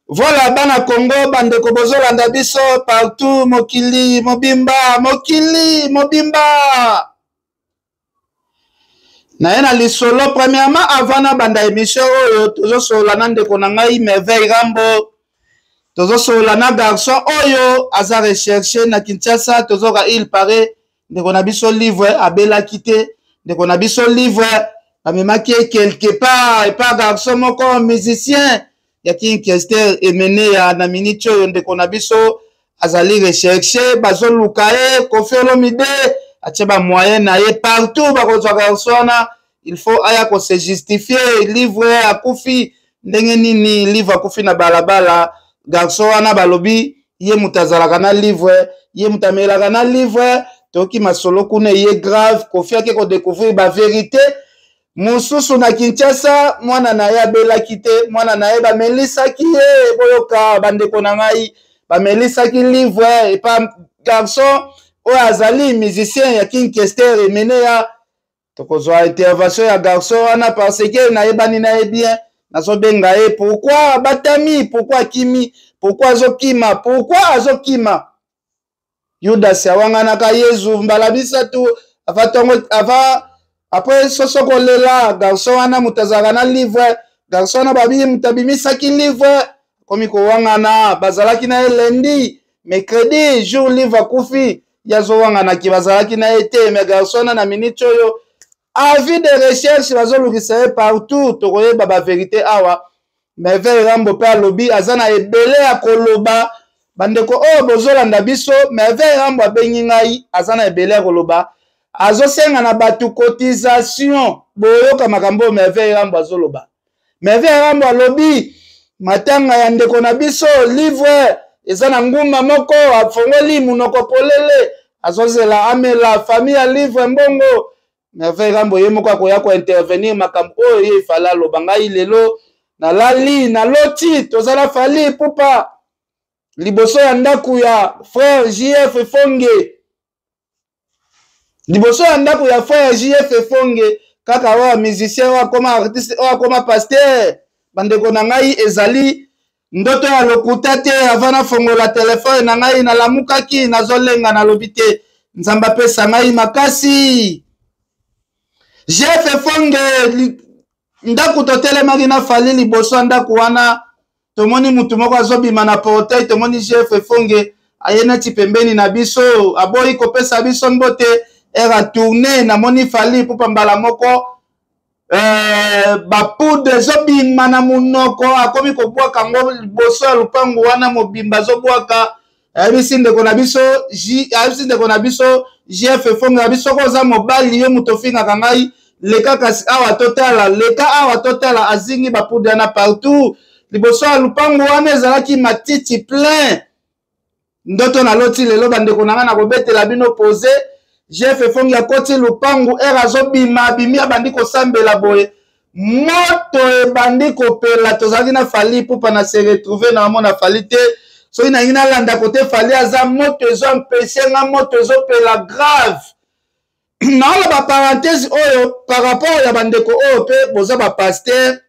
Voilà bana Congo bandeko bozolanda biso partout mokili mobimba mokili mobimba naye na lisolo premièrement avant nabanda émission oyo tozosolola na ndeko na ngai merveille rambo tozosolola na garçon oyo aza recherche na kinshasa tozoka il paraît ndeko na biso livre abelaki te ndeko na biso livre bamemaki ye quelque part epa garçon moko musicien ya king kester emeneya na miniti oyo ndeko na biso azali recherche bazoluka ye kofi olomide atie bamoyen na ye partout bakozwa garçon wana il faut aya kose justifier livre akufi ndenge nini livre akufi na balabala garçon wana balobi ye moto azalaka na livre ye moto amelaka na livre toyoki masolo kuna eye grave kofi ake kodecouvrir baverité mosusu na kinshasa mwana na ye abelaki te mwana na ye bamelisaki ye boyoka bandeko na ngai bamelisaki livre epa garçon oyo azali musicien ya king kester emeneya tokozwa intervention ya garçon wana parce que nayebani na ye bien nazobenga ye pourquoi abatami pourquoi akimi pourquoi azokima pourquoi azokima yudasi awanganaka yezu mbala misato ava tongo ava apres soso kolela garçon wana moto azalaka na livre garçon wana babi moto abimisaki livre akomi kowangana bazalaki na ye lundi mercredi jour livre akufi ye azowanganaki bazalaki na ye te mais garçon wana na minute oyo avis de recherche bazolukisa ye partout tokoyeba baverité awa merveille rambo mpe alobi aza na ebele ya koloba bandeko oyo bozolanda biso merveille rambo abengi ngai aza na ebele ya koloba azosenga na bato cotisation boyoka makambo oyo merveille rambo azoloba merveille rambo alobi matanga ya ndeko na biso livre eza na ngumba moko afongoli monoko polele azozela amela famille ya livre mbongo merveille rambo ye moko akoya kointervenir makambo oyo ye efali aloba ngai lelo nalali naloti tozala fali pupa liboso ya ndako ya frère jf fonge liboso ya ndako ya frère jf efonge kaka oyo musicien oyo akoma artiste oyo akoma pasteur bandeko na ngai ezali ndoto ya lokuta te avant nafongola telefone na ngai nalamukaki nazolenga nalobi te nzambe apesa ngai makasi jef efonge ndako totelemaki na fali liboso ya ndako wana tomoni mutu moko azobima na portail tomoni jef efonge aye neti pembeni na biso aboyi kopesa biso mbote ere atourne namoni fali pupa mbala moko eh, bapoudre ezobima na monoko akomi kobwaka yango liboso ya lopango wana mobimba azobwaka ayebisi ndeko na biso ayebisi ndeko na biso jf efonga ya biso soko oza mobali yo moto ofingaka ngai leka kasi awa totala leka awa totala azingi bapoudre wana partout liboso ya lupango wana ezalaki matiti plein ndoto naloti lelo bandeko na ngai nakobetela bino pose jef efongi akoti lupangu ere azobima abimi abandi kosambela boye moto ebandi kopela tozalaki na fali pupa na se retrouve na amona fali te soki nalingi nalanda kote fali aza moto ezo empeshe nga moto ezopela grave naoloba parenthèse oyo par rapport ya bandeko oyo mpe boza bapaster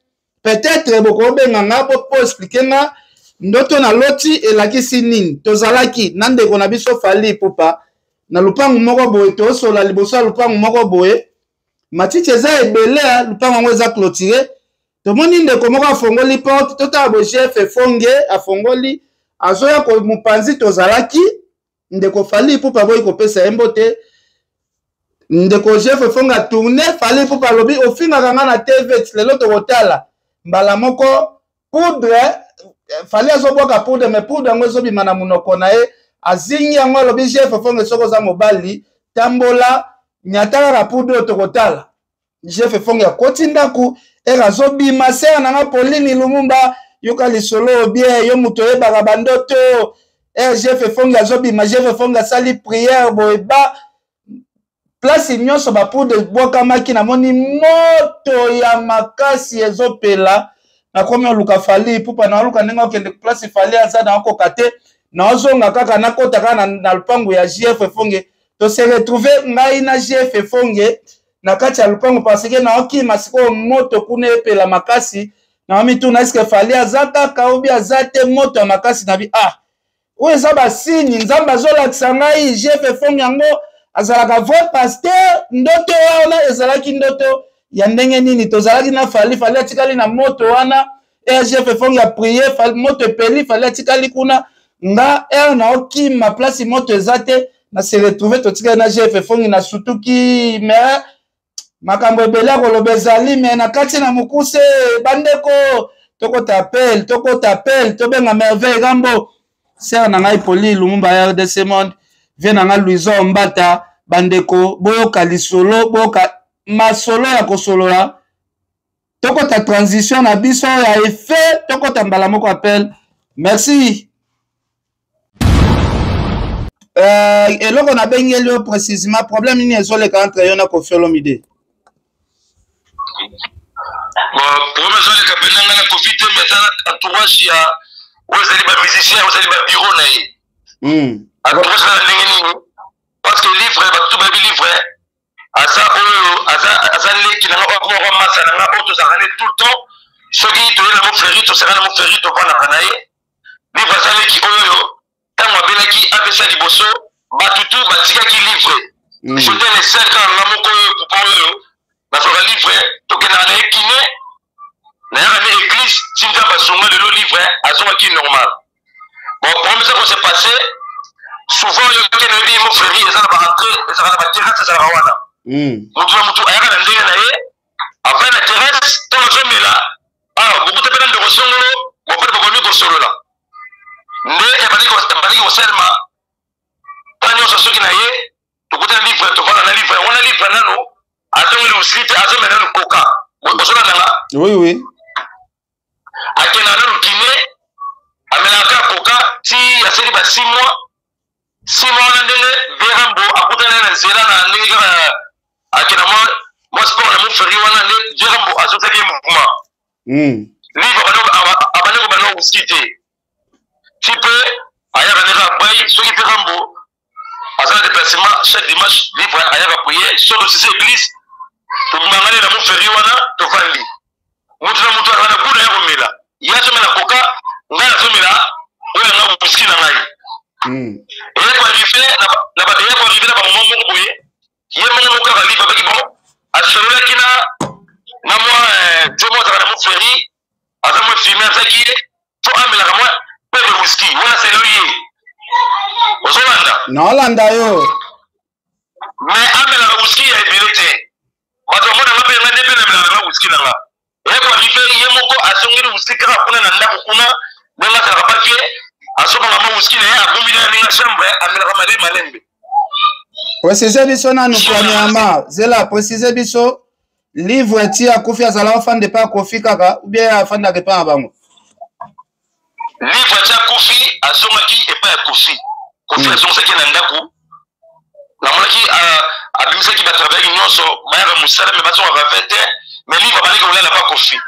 peut-être bokobenga nga po explike nga ndoto naloti elakisi nini tozalaki na ndeko na biso fali pupa na lupangu moko boye tosola liboso ya lupangu moko boye matiti eza ebele lupango yango eza clôture tomoni ndeko moko afongoli porte totala bo chef efonge afongoli azoya mopanzi tozalaki ndeko fali ipupa aboyi kopesa ye mbote ndeko chef efonge atourne fali ipupa alobi ofingaka nga na tv lelo tokotala mbala moko poudre fali azobwaka poudre mais poudre yango ezobima na monoko na ye azingi yango alobi chef fonge soki oza mobali tambola nyata kaka poudre oyo tokotala chef fonge akoti ndako ere azobima sere na nga pauline lumumba yoka lisolo bien yo moto oyebaka bandoto ere chef fonge azobima chef fonge asali priere boye ba place nyonso bapoudre ebwakamaki namoni moto ya makasi ezopela nakomi oluka fali pupa naoluka ndenge okende place fali aza naokoka te naozonga kaka nakota kaka na, na lupangu ya jf efonge tose retrouve ngai na jf efonge na kati ya lupangu parce que naokima sikoyo moto kuna epela makasi Na mituna, eske Fally aza kaka obi aza te? Moto ya makasi na bi, ah, oyo eza basigne Nzambe azolakisa ngai. JF Efonge yango azalaka vrai pasteur. Ndoto wana ezalaki ndoto ya ndenge nini? Tozalaki na Fally, Fally atikali na moto wana. JF Efonge aprier, moto epeli, Fally atikali kuna. Nga ere naokima place moto eza te, na se retrouve totikali na JF Efonge na sutuki. Mais makambo ebele ya koloba ezali, me na kati na mokuse, bandeko, tokota appel, tokota appel, tobenga Merveille Rambo, sere na ngai Poli Lumumba, RDC Monde, vie na ngai Louison Mbata. Bandeko, boyoka lisolo, boyoka masolo ya kosolola. Tokota transition na biso ya effet, tokota mbala moko appel. Merci. Eloko nabengeli yo précisément, problème nini ezoleka entre yo na Koffi Olomide? Bon, problème ezoleka mpenza ngai na Koffi te, mais eza na entourage ya oyo ezali bamusicien, oyo ezali babureau na ye. Entourage na ndenge nini? Parce que livre, bato bayebi livre aza oyo aza leki na nga, oyo akomaka masa na nga, oyo tozalaka ne tout le temps. Soki toye na moferi, tosaka na moferi, tovandaka na ye. Livre aza leki oyo ntango abelaki apesa liboso, bato tu batikaki livre. J'étais le seul, kaka nga moko oyo poupon oyo nazwaka livre, tokendaka na ye kine, nayaka ne église ti Nzambe azonga. Lelo livre azongaki normal. Bon, problème eza kose passe souvent, oyo okende oyebi mofleri eza na baentrée, ezalaka na baterrasse, ezalaka wana. Motu na motu ayaka na ndenge na ye, avai na terrasse ntango azomela. Ah, bokuta mpe na ndeko songolo, bopene bakomi kosolola nde ebandaki kosalema ntango nyonso. Soki na ye tokuta livre, tovanda na livre wana. Livre nano azongeli mosili te, azomela nano koka. Ozolanda nga? Oui. Akenda nano kine, amelaka kaka koka ti asali ba 6 mois. 6 mois wana, ndenge Berambo akutana na nzela, na ndenge kaka akenda mwa sport na moferi wana, nde Berambo azosaki ye mouvement. Livre abandi kobanda whisky te, ti mpe ayaka ndenge apai. Soki mpe Rambo aza na déplacement, chaque dimanche livre ayaka prier. Soki tosisi église, tobimangani na moferi wana, tovandi, motu na motu azala na guna ya komela. Ye azomela koka, ngai nazomela oyo yanga whisky na ngai. Eye koarrive na bamoment moko boye, ye moko moko kaka livre abaki. Bon, asololaki na mwa jo moko azalaka na moferi, aza mwa filme, azaki ye fo amelaka mwa peu de whisky wana, selo ye. Ozolanda? Naolanda yo. Mais amelaka whisky ya ebele te. Bato bamonanga mpe nga nde mpe namelaka nga whisky na nga. Eye koarrive, ye moko azongeli whisky kaka kuna na ndako kuna, ndenge azalaka pavie, azokanga mwa whisky na ye, abombi na ndenge chambre, amelaka malembe malembe. Précise biso nanu premièrement, zela, précise biso, livre ti akufi azala ofanda epa Akofi kaka ou bien afandaka epa na bango? Livre ti akufi azongaki epai ya Kofi. Kofi azongisaki na ndako. Namonaki abimisaki batravaillaki nyonso bayaka mosala, me bazongaka 20 heures, mais livre abandaki kolala pa Kofi.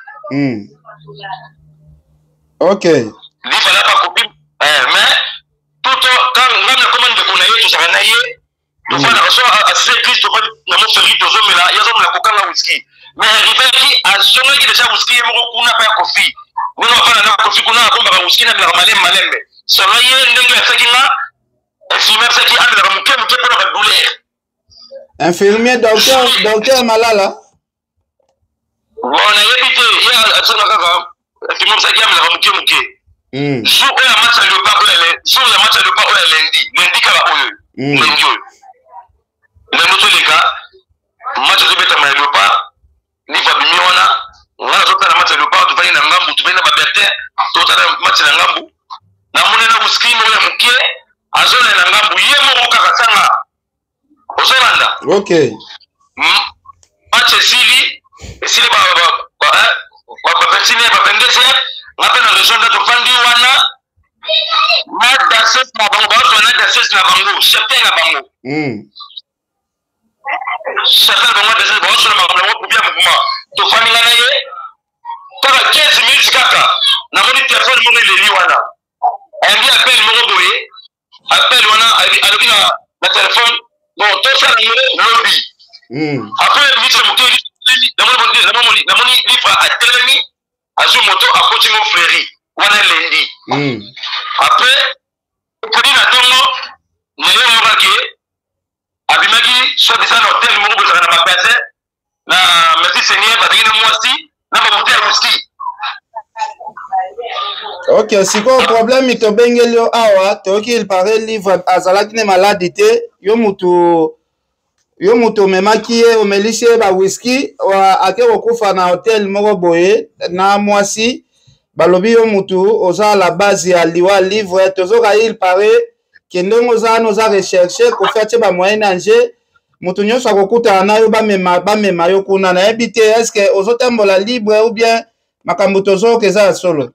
Ok. Livre alala pa Kofi, mais tout quand ngai nakoma ndeko na ye, tozalaka na ye, tofandaka. So asise église, tofandi na moferi, tozomela, ye azomela kokanga whisky. Mais arrivaki, azongaki deja whisky ye moko kuna pa ya Kofi, ndenge afanda na Kofi kuna, abombaka whisky na amelaka malembe malembe. Solo ye ndenge asaki nga infirmier, asaki amelaka moke moke mpona badouleur. Infirmier, docteur Malala? Bon, nayebi te, ye asanga kaka infirmier, asaki amelaka moke moke. Jour oyo ya match ya Léopard, oyo jour ya match ya Léopard oyo ya lundi, lundi kaka oyo, lundi oyo, lundi toleka, match ezobetama ya Léopard, livre abimi wana. Nga nazotala match ya Léopard, tofandi na ngambu, tofandi na babertin, totala match na ngambu. Namoni na whisky moko ya moke, azolala na ngambu ye moko kaka sanga. Ozolanda? Ok. Match esili, esili ba 21 ba 22 heures. Nga mpe na région nda tofandi wana na danseuse na bango, bazwa na danseuse na bango, chepin na bango, chepin na bango, danseuse, bazosona makambo na bango kubia mouvement. Tofandi nga na ye kaka 15 minutes kaka, namoni telefone moko eleli wana, ayambi appel moko boye. Appel wana, alobi na telefone: "Bon, tosala yango lobi." Après minute ya moke, namoni livre atelemi. Azwi moto akoti Mont Fleury wana lundi. Après ekodi na ntongo naye oyoka ke abimaki soit disant na hotel moko bozalaka na magasin na Merci Seigneur, bazalaki na mwasi na bamoto ya whisky. Ok, sikoyo problème tobengeli yo awa, toyoki il paraît livre azalaki ne maladi te, yo mutu yo moto omemaki ye, omelisi ye ba whisky, ake kokufa na hotel moko boye na mwasi. Balobi yo mutu oza la base ya liwa livre. Tozoka il paraît ke ndenge oza wana oza recherche, Kofi atie ba moyen na jeu, moto nyonso akokutana na yo bamema, bamema yo kuna. Nayebi te, est ce que ozotambola libre ou bien makambo tozoyoka eza ya solo?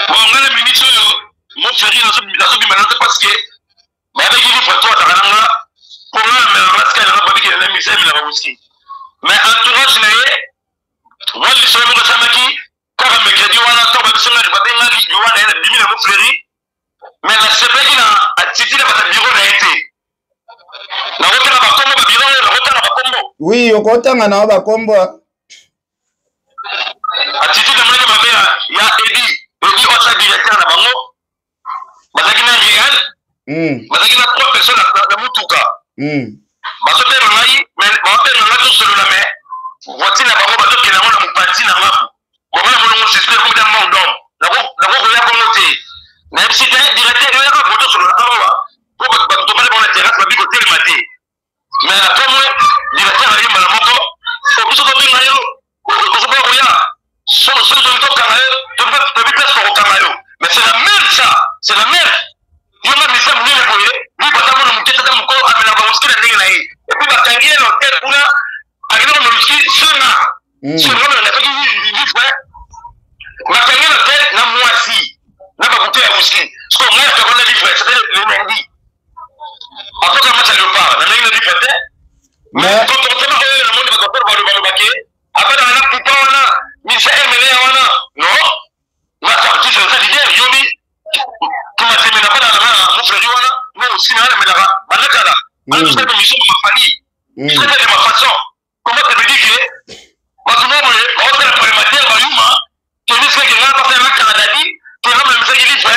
Bon, ngai na minute oyo moferi nazobima na te parce que babeki livre to azalaka na nga mpo nga namelaka batika nanga babiki na misa emelaka whisky, mais entourage na ye mwa lisolo moko esamaki kaka mercredi wana ntango babiso nga babengaki liwa na ye, nabimi na Mofleri, mais nasepelaki na attitude ya bato ya bureau na ye te. Nakotanga bakombo babiro oyo, nakotanga bakombo. Oui, okotanga na yo bakombo. Attitude namonaki mabe ya Edi Edi oyo aza directeur na bango. Bazalaki na Real, bazalaki na trois personnes na mutuka. Bazobenga ngai, bazobenga ngai tosolola, mais voiture na bango bazokende yango na mopanzi na ngambo bongo na molongo suspect ekomi da mort d'homme. Nakokoya bongo te, nayebisi te directeur yo yaka boto solola awa po bato tobali bango na terrasse babi kotelema te. Mais na kamwe directeur aye mbala moko: o biso tobenga yo, ozoboya koya, soki tobi tokanga yo, tobi place tokokanga yo. Mais c'est la merde, ça c'est la merde. Yo nga misa monene boye, libata mona moke tata mokolo amelaka bamoski na ndenge na ye, et puis bakangi ye na hotel kuna, akende komela sanga. Soki nazaki livre, bakangi na hotel na mwasi na babuto ya whisky. Siko ngai nakabona livre, c'était le lundi après ka match ya Léopard, na ndenge na livre te. Mais comportement oyo namoni bato balobake abadaka na pupa wana misa emele ya wana, non, nga artiste naza leader yobi kimateme na bana na nga mofreri wana nga aussi na namelaka bandakala antusaka mission ma famille, c'est de ma façon. Comment ça veut dire que bato moko boye baosala parlementaire bayuma tondiseke nga basala na Canadadi to nga memisaki livre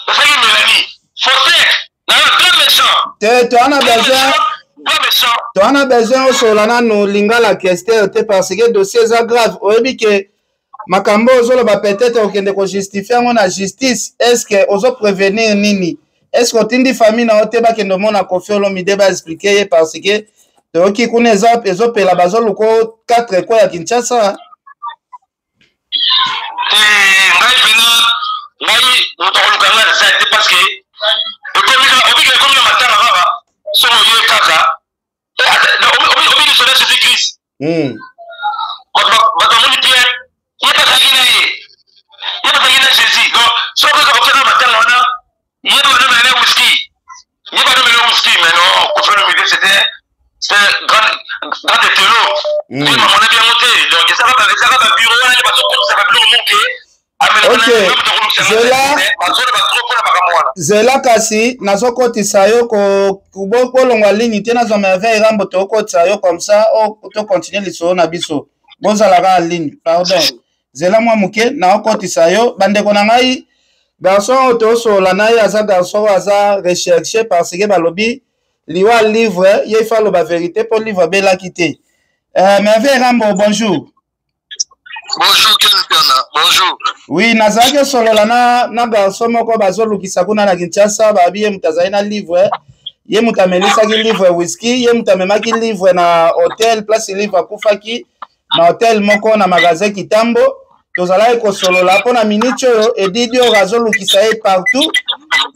osaki Mélanie Faustin na yo grand méchant. Te, toa na besoin, toa na besoin osola nanu lingala Kester te, parce que dossier eza grave. Oyebi ke makambo ozoloba, peut-être okende kojustifie yango na justice. Est ce que ozoprévenir nini? Est ce que otindi famille na yo te bakende omona Kofi Olomide, baexplike ye? Parce que toyoki kuna eza ezopela, bazoluka 4 ko ya Kinshasa. Te, ngai mpena ngai moto akoluka ngai eza te, parce que ekomi obika ekomi na matanga kaka soki oye kaka obi lisolo ya Jésus Christ. Bato bamoni Pierre, ye bazalaki na ye, ye bazalaki na Jésus. Donc soki oza kokenda matanga wana, ye banomela whisky, ye banomela whisky. Mais non, Kofi Olomide c'était grand grand etelo nde bamonaki yango te. Donc ezaka babiro wana nde bazokotisa babiloko moke. Ok, zela zela, kasi nazokotisa yo kolongwa ligne te, nazwa Merveille Rambo, tokotisa yo comme ça tocontinue lisolo na biso. Bozalaka en ligne, pardon, zela mwa moke, naokotisa yo. Bandeko na ngai, garçon oyo tosolola na ye aza garçon oyo aza recherché parce que balobi liwa livre ye ifa aloba vérité mpo livre abelaki te. Merveille Rambo, bonjour. Bonjour Ken Piana, bonjour. Oui, nazalaki osolola na garçon moko bazolukisa kuna na Kinshasa, babi ye moto azali na livre, ye moto amelisaki livre whisky, ye moto amemaki livre na hotel place livre akufaki, na hotel moko na magasin Kitambo. Tozalaki kosolola mpo na miniti oyo Edidi oyo azolukisa ye partout.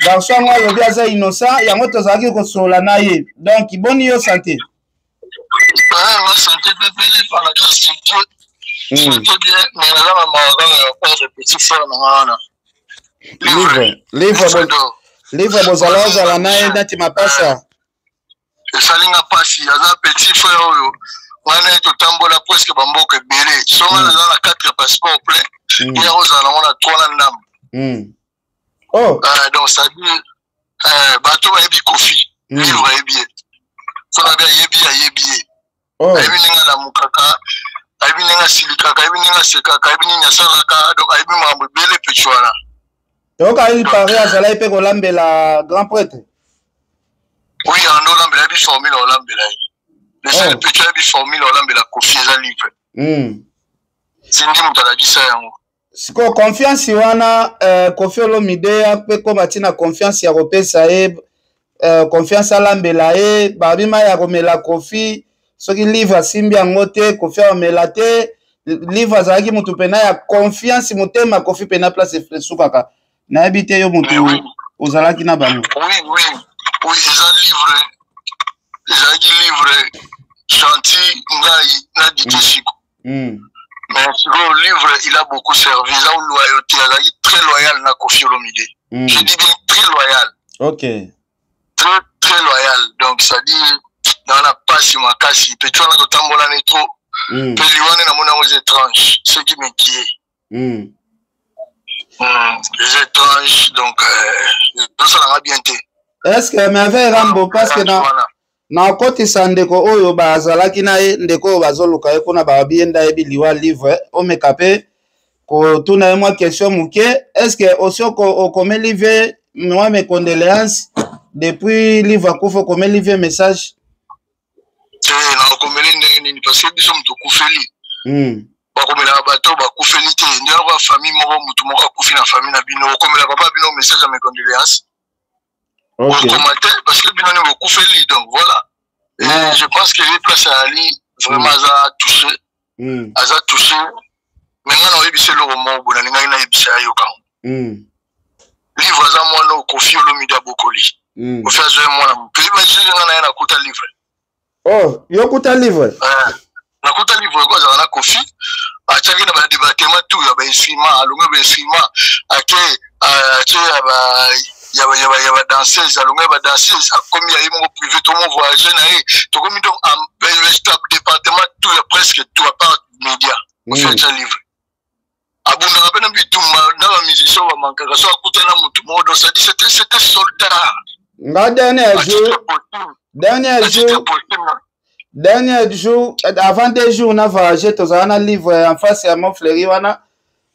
Garçon yango alobi aza innocent, yango tozalaki kosolola na ye. Donc boni yo, santé? Ah, santé pepele, par la grâce de Dieu. Santé bien, mais naza na mawa kaka ya père de petit frère na nga wana. Livre, livre, livre bozala ozala na ye nati mapasa. Esali nga mpasi, aza petit frère oyo ngai na ye totambola presque bamboka ebele. So ngai naza na 4 passeport plein, ye akozala nango na 3 na ndambo. Oh. Donc ça dit bato bayebi Kofi, livre ayebi ye, so nabi ayebi, ayebi ye. Ayebi ndenge alamukaka. Ayebi ndenge asilikaka, ayebi ndenge asekaka, ayebi nini asalaka, donc ayebi makambo ebele pecho wana. Toyoka il paraît azalaki mpe kolambela grand prêtre. Oui, ando olambela, ayebi formule olambela ye. Le seul oh. Pecho ayebi formule olambela Kofi eza livre. Sindi moto alakisa yango. Sikoyo confiance wana Koffi Olomide mpe koma ntina confiance ya kopesa ye confiance alambela ye babi mai ya komela Koffi soki livre asimbi yango te Koffi akomela te. Livre azalaki motu mpena ya confiance, motema Koffi mpena place esukaka. Nayebi te yo motu ozalaki na bango. Oui, eza livre, ezalaki livre gentil ngai na Didier Siko. Mais sikoyo livre, il a beaucoup servi, eza loyauté, azalaki très loyal na Koffi Olomide. Je dis bien très loyal. Très très loyal, donc c'est à dire naa na pasi makasi mpe ti wana totambolani trop. Mpe liwa nde namoni yango eza étrange, ce qui m'inquiet. Eza étrange, donc ezosalanga bien te. Est ce que Merveille Rambo, parce que na nakotisa ndeko oyo bazalaki na ye, ndeko oyo bazoluka ye kuna, babi ye nde ayebi liwa livre, omeka mpe kotuna ye mwa question moke. Est ce que osi okomeli ve mwa mes condoléances depuis livre akufa? Okomeli ve message? Te, nakomeli ndenge nini? Parce que biso moto okufeli, bakomelaka bato bakufeli te. Nde yango famille moko, motu moko akufi na famille na bino, okomela papa bino message ya mes condoléances? Okoma te, parce que bino nde bokufeli. Donc voilà. Et je pense que ye place ayali vraiment aza touché, aza touché. Mais nga na oyebisa eloko moko boye, nalingaki nayebisa ya yokango. Livre aza mwana oyo Koffi Olomide abokoli. Koffi azwa ye mwana moke. Imagine nga na ye nakuta livre. Oh, yo kuta livre? Nakuta livre eko azala na Koffi, atiaki na badepartement tout ya bainstrument, alongwe bainstrument, ake atie ya badanseuse, alongwe ya badanseuse, akomi ya ye moko privé, tomo voyage na ye, tokomi donc département tout ya presque tout à part média. Koffi atia livre, abundaka mpe na bitumba na bamusicien bamankaka so akuta na motu moko, donc cest c'était soldat. Nga dernier jour avant 2 jours na voyage, tozala na livre en face ya Montfleury wana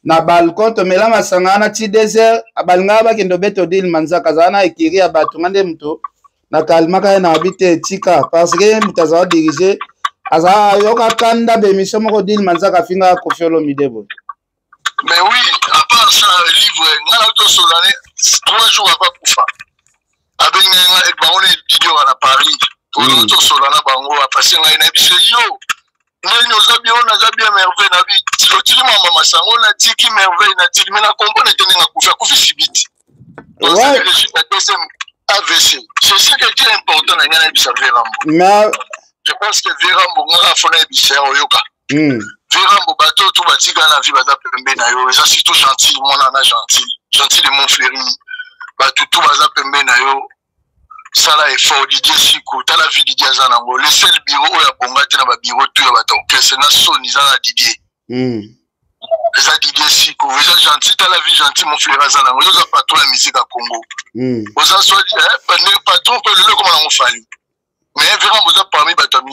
na balcon, tomela masanga wana ti 2 heures. Balingaka bakende obeta Odile Manzaka, azala na ekiri ya bato. Nga nde moto nakalmaka ye na babi te tika, parce que moto azala dirige, azala ayoka kanda bémission moko Odile Manzaka afingaka Koffi Olomide boye. Mais oui, à part ça, livre nga na tosolane 3 jours avant kufa, abengi ngai bango na Edidio na Paris. Tosola na bango, apasi ngai na biso yo ndeni oza bien, oyo naza bien. Merveille na bi otiki mama masango, natiki Merveille, natiki me na comprendre te ndenge akufi, akufi sibiti deuxième AVC. C'est ce qui est important na ngai nayebisa Verambo. Mais je pense que Verambo, ngaka fo nayebisa ya oyoka. Verambo, bato to batika na vie baza pembe na yo, eza surtout Gentil, mwana na Gentil, Gentil de Montfleury, bato tu baza pembe na yo, sala effort. Didier Siku, tala vie Didier aza nango, le seul bureau oyo abonga te na babureau tu ya bato orchestre na soni eza na Didier. Eza Didier Siku, eza Gentil. Tala vie Gentil Montfleury aza nango. Yo oza patron ya musique ya Congo, oza soit patron mpe lelo ekoma nango Fally, mais vraiment boza parmi bato ya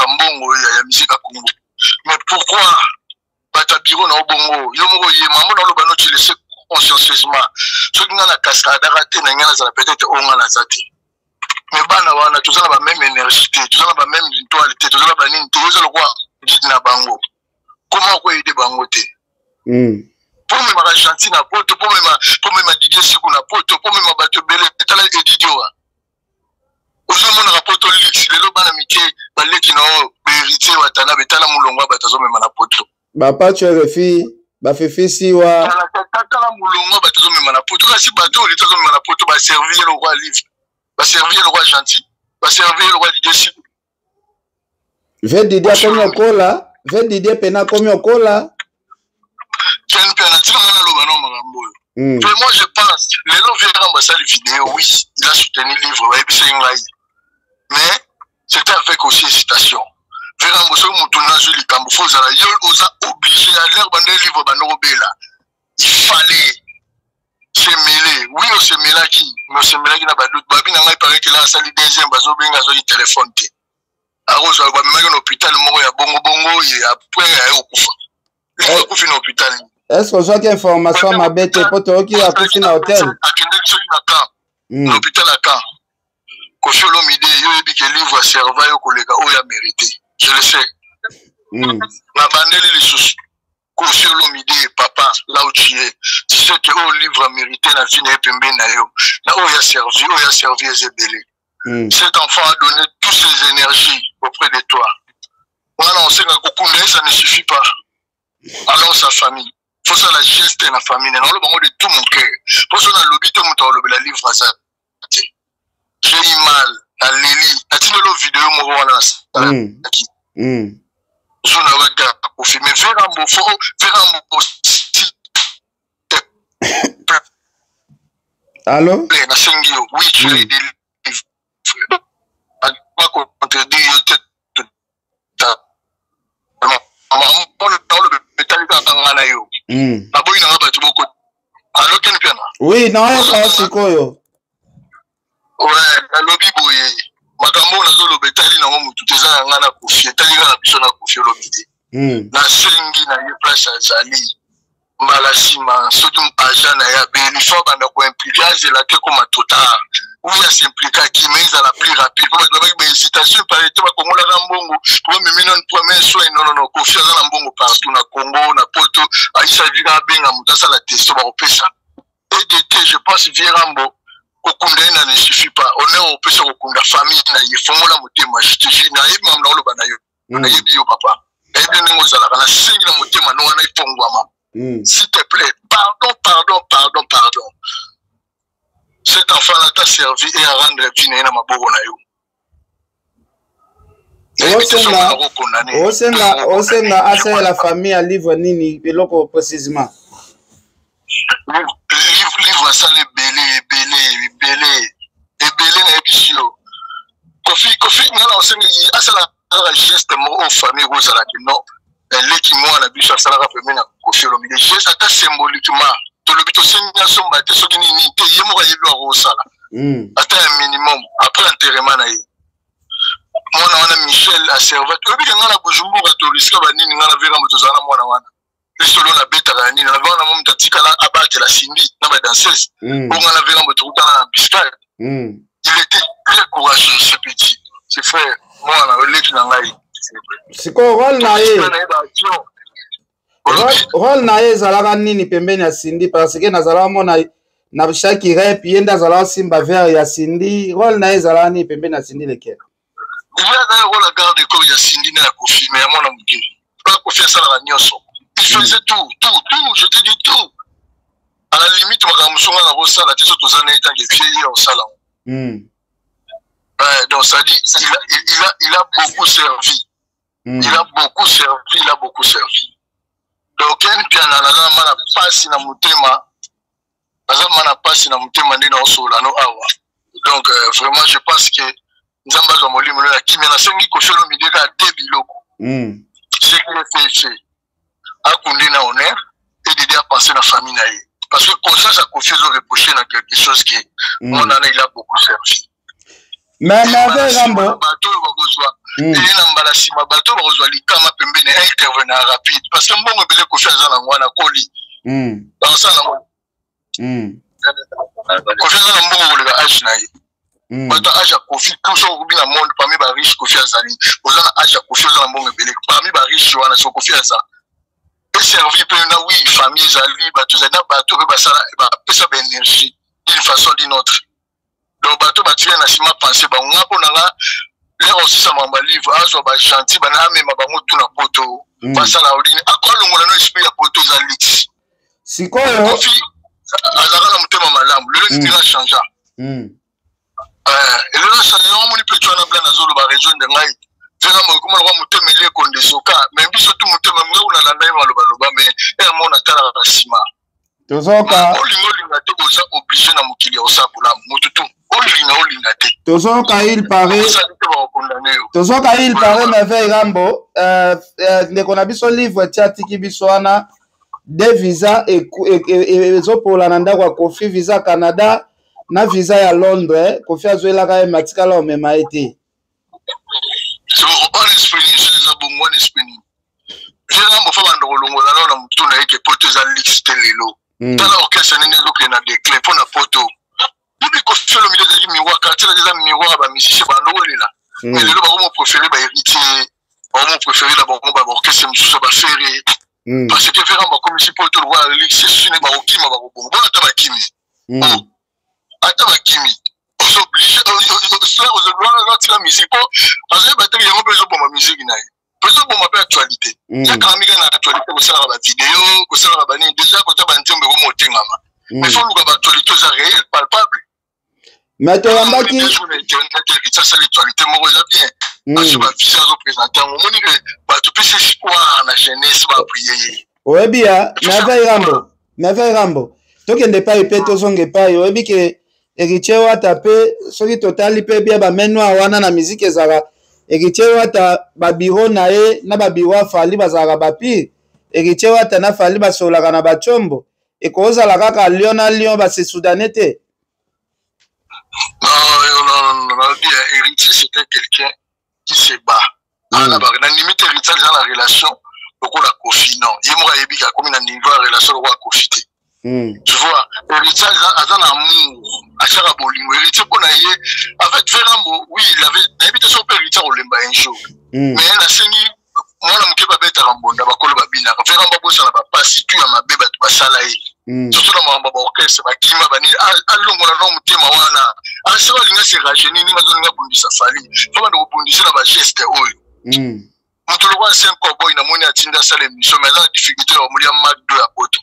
mbongo ya musique ya Congo. Mais pourquoi bato ya bureau na yo bongo? Yo moko ye mamo na oloba noti laisse consciencieusement. Soki ngai na kaskadaka te na ngai nazala peut-être oyo ngai naza te, mais bana wana toza na bameme énergie te, toza na bameme étoile te, toza na banini te. Oza lokwa guide na bango, koma okoyede bango te. Mpo memaka Gentil na poto, mpo mema Didier Siku na poto, mpo mema bato ebele. Tala Edidio, ozomonaka poto luxe lelo, bana mike baleki na oyo bahéritier watana betala molongo ya bato azomema na poto. Bapacho RFI, bafefisiwa. Tala molongo ya bato azomema na poto. Kasi bato oyo lito azomema na poto, baservi ye lokwa livre, baservi ye lokwa Gentil, baservi ye lokwa Didier Siku. Ve Didier akomi okola, ve Didier pena akomi okola. Ken mpe anatika nga naloba no makambo oyo. Mais moi je pense lelo Verambo asali vidéo, oui, il a soutenu livre, bayebisaki ngai, mais c'était avec aussi hésitation. Verambo, soki motu nazwi likambo, fo ozala yo oza obligé ya lere bando livre bando kobela, il fallait se mêler. Oui, osemelaki, mais osemelaki na badoute. Babi na ngai parekela asali deuxième, bazobenga, azwaki telefone te. Akozwa bamemaki na hôpital moko ya bongo bongo ye après aye kokufa. Eh. Akufi na hôpital. Est-ce que ozwaki information mabe te mpo toyoki akufi na hôtel? Akendaki soki na camp. Na hôpital ya camp. Koffi Olomide yo oyebi ke livre aserva yo koleka oyo amérité. Je le sais. Nabandeli lisusu. Koffi Olomide papa là où tu es tu sais que oyo livre amérité na vie na ye pembeni na yo na oyo ya servi oyo ya servi eza ebele. Cet enfant a donné toutes ses énergies auprès de toi. Wana osenga kokunda ye, ça ne suffit pas. Alors sa famille, faut ça la geste na famille na naloba bango de tout mon cœur. Po so nalobi te moto alobela livre aza te. J'ai eu mal, naleli, natindeli yo video moko wana nasalaki. Zo na yoka Koffi, mais Vera Mbo, faut Vera Mbo, s'il te plaît. Allô? Nasengi yo, oui, tu as aidé livre. Bakontredire yo te etali kaka nga na yo. Naboyi nanga bato boko. Allo, Ken Piana? Oui, naoyoka sikoyo. Ouais, nalobi boye. Makambo oyo nazoloba etali nango motu te, eza ya nga na Koffi, etali nga na biso na Koffi Olomide. Nasengi na ye place azali mbala nsima soki agent na ye abeli fo abanda koimplike, azela te koma trop tard. Oui, asimplikaki, mais ezala plus rapide po bato babaki bahésitation epale te, bakongolaka mbongo po bamemi nano premier soin. Non, non, non, Koffi aza na mbongo partout na Congo, na Poto. Aisavika abenga moto asala testo bakopesa edt. Je pense vieux Rambo, kokunda ye na ne suffit pas. Honneur opesa kokunda famille na ye, fongola motema. Je te jure, nayebi mamu na oloba na yo. Nayebi yo papa, nayebi ndenge ozalaka. Nasengi na motema no wana efongwama. S'il te plaît, pardon, pardon, pardon, pardon. Cet enfant là t'a servi et à rendre vie na ye na maboko na yo. Osenga osenga asalela famille ya livre nini eloko précisément? Livre asala ebele, ebele, ebele, ebele. Nayebisi yo, Koffi, Koffi nga na osengi asala kaka geste moko oyo famille ekozalaki non eleki mwana biso asalaka pembeni na Koffi Olomide, geste ata symboliquement. Tolobi tosengi asomba te soki nini te, ye moko ayebi akosala ata ya minimum après enterrement na ye. Mwana wana Michel aservat, oyebi ke nga na Bujumbura toriska banini, nga na Verambo tozala na mwana wana lisolo nabetaka ya nini na wana mo moto atikala abatela Cindy na badanseuse. Bonga na Verambo tokutana na biscale. Il était très courageux, ce petit, ce frère, mwana oleki na ngai. Sikoyo role na ye, role na ye ezalaka nini pembeni ya Cindy? Parce que nazalaka mona na chaque rep ye nde azalaka simba verre ya Cindy. Role na ye ezalaka nini pembeni ya Cindy Leker? Ye aza role ya garde corps ya Cindy na ya Koffi, mais ya mwana moke. Koffi asalaka nyonso, il faisait tout, tout, tout, je te dis tout. À la limite makambo mosusu nga nakosala te so toza na ye tanke vie ye osala. Ouais, donc ça dit il a beaucoup servi. Il a beaucoup servi, il a beaucoup servi. Donc Ken Piana, naza ma na pasi na motema, naza ma na pasi na motema nde naosola no awa. Donc vraiment, je pense que Nzambe azwa molimo no ya kimia. Nasengi Koffi Olomide kaka te biloko ce qui est fait, akundi na honneur et d'aider à penser na famille na ye, parce que conscience ya Koffi ezo reprocher na quelque chose que mwana il a beaucoup servi. Mais Merveille Rambo, bato oyo bakozwa eye na mbala nsima, bato oyo bakozwa likama pembeni, intervenant rapide, parce que mbongo ebele Koffi aza nango wana koli bakosala nango. Koffi aza na mbongo koleka age na ye. Bato age ya Koffi, tout soki okobi na monde parmi bariche, Koffi azali. Oza na age ya Koffi, oza na mbongo ebele parmi bariche wana, so Koffi aza eservi mpe na oui famille ezali, bato ezali na bato mpe basala bapesa baénergie d'une façon d'une autre. Donc bato batika na nsima pense bango. Nga mpo na nga, lere osisa makambo ya livre, azwa bagentil bana, amema bango tu na Poto, basala olini ako alongola no esprit ya Poto eza luxe. Sikoyo Koffi azalaka na motema malamu. Lelo nipinga changea elelo achange yango. Moni mpe wana bla nazoloba rejoindre ngai vera moko lokwa motema eli ekonde soka, mais biso tu motema ngai kuna nalanda ye malobaloba, mais ere moko natalaka na nsima. Tozoka olinga olinga te, oza obligé na mokili ya kosala bolamu. Motu tu olinga olinga te. Tozoka il paraît osali te, bakokondane yo. Tozoka il paraît, Merveille Rambo, ndeko na biso livre ti atiki biso wana de visa ezopola na ndako ya Koffi, visa Canada na visa ya Londres. Koffi azwelaka ye, matikala omema ye te. So wana esprit nini? So eza bongo, wana esprit nini? Vieux Rambo, faut banda kolongola nao na motu na ye ke poto eza luxe te lelo. Tala orchestre nini ezokende na déclin mpo na poto. Bibi Koffi Olomide ezalaki miroir, quartier eza miroir ya bamusicien bando kolela. Mais lelo bakomo préféré bahéritier, bakomo préféré na bango baorchestre mosusu ya baFerre, parce que vieux Rambo akomisi poto lokola luxe. Esune bakokima, bakobongo bona ata bakimi, ata bakimi, ozooblige ozoblige musique mpo azoyeba te yango mpe ezoboma musique na ye, mpo ezoboma mpe actualité. Yakanga mika na actualité, kosalaka bavideo, kosalaka banini, déjà kota banzembo ekoma otengama, mais faut luka baactualité eza réel, palpable. Mais toyambaki Internet asala actualité moko eza bien, azwi bavisa, azoprésente yango, omoni ke bato pesi espoir na jeunesse, baappuye ye. Oyebi ya Merveille Rambo, Merveille Rambo, tokende epai mpe tozonga epai. Oyebi ke Héritier Wata mpe, soki totali mpe bia bamain noire wana na musique, ezalaka Héritier Wata, babureau na ye na babureau ya Fally bazalaka bapire. Héritier Wata na Fally basololaka na batiombo, ekozala kaka lion na lion, base soudanais te. Non, non, non, non, Héritier, c'était quelqu'un qui se bat. Na limite, Héritier aza na relation lokola Kofi, non, ye moko ayebi ke akomi na niveau ya relation lokola Kofi te. Tu vois, Héritier aza na amour, atiaka bolingo. Héritier mpo na ye, en fait, vieux Rambo, oui, il avait, nayebi te soki mpe Héritier akolemba un jour, mais nasengi mwana moke, babetaka mbonda, bakolo babinaka. Vieux Rambo abosana bapasi tu ya mabe bato basala ye, surtout na makambo ya baorchestre, bakima banini. Alongola na motema wana. Soki alinga se rajeunir, ndenge azolinga abundisa Fally, faut banda kobundisa na bageste oyo. Moto lokola Saint Cowboy, namoni atinda asala émission, mais aza na difficulté ya komolia Macdo ya poto.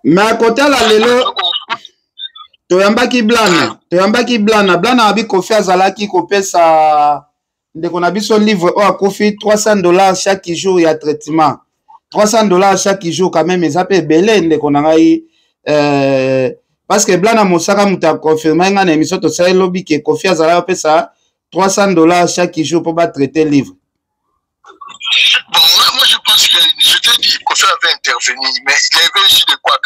Mais kotala lelo, toyambaki Blana, toyambaki Blana. Blana abi Kofi azalaki kopesa ndeko na biso livre oyo akufi 300 $ chaque jour ya traitement. 300 $ chaque jour, quand même, eza mpe ebele, ndeko na ngai, parce que Blana Mosaka moto aconfirme ngai na émission tosali lobi ke Kofi azalaki kopesa 300 $ chaque jour mpo batraite livre. Bon, moi je pense que je t'ai dit, Kofi avait intervenu, mais il y avait aussi des quoi.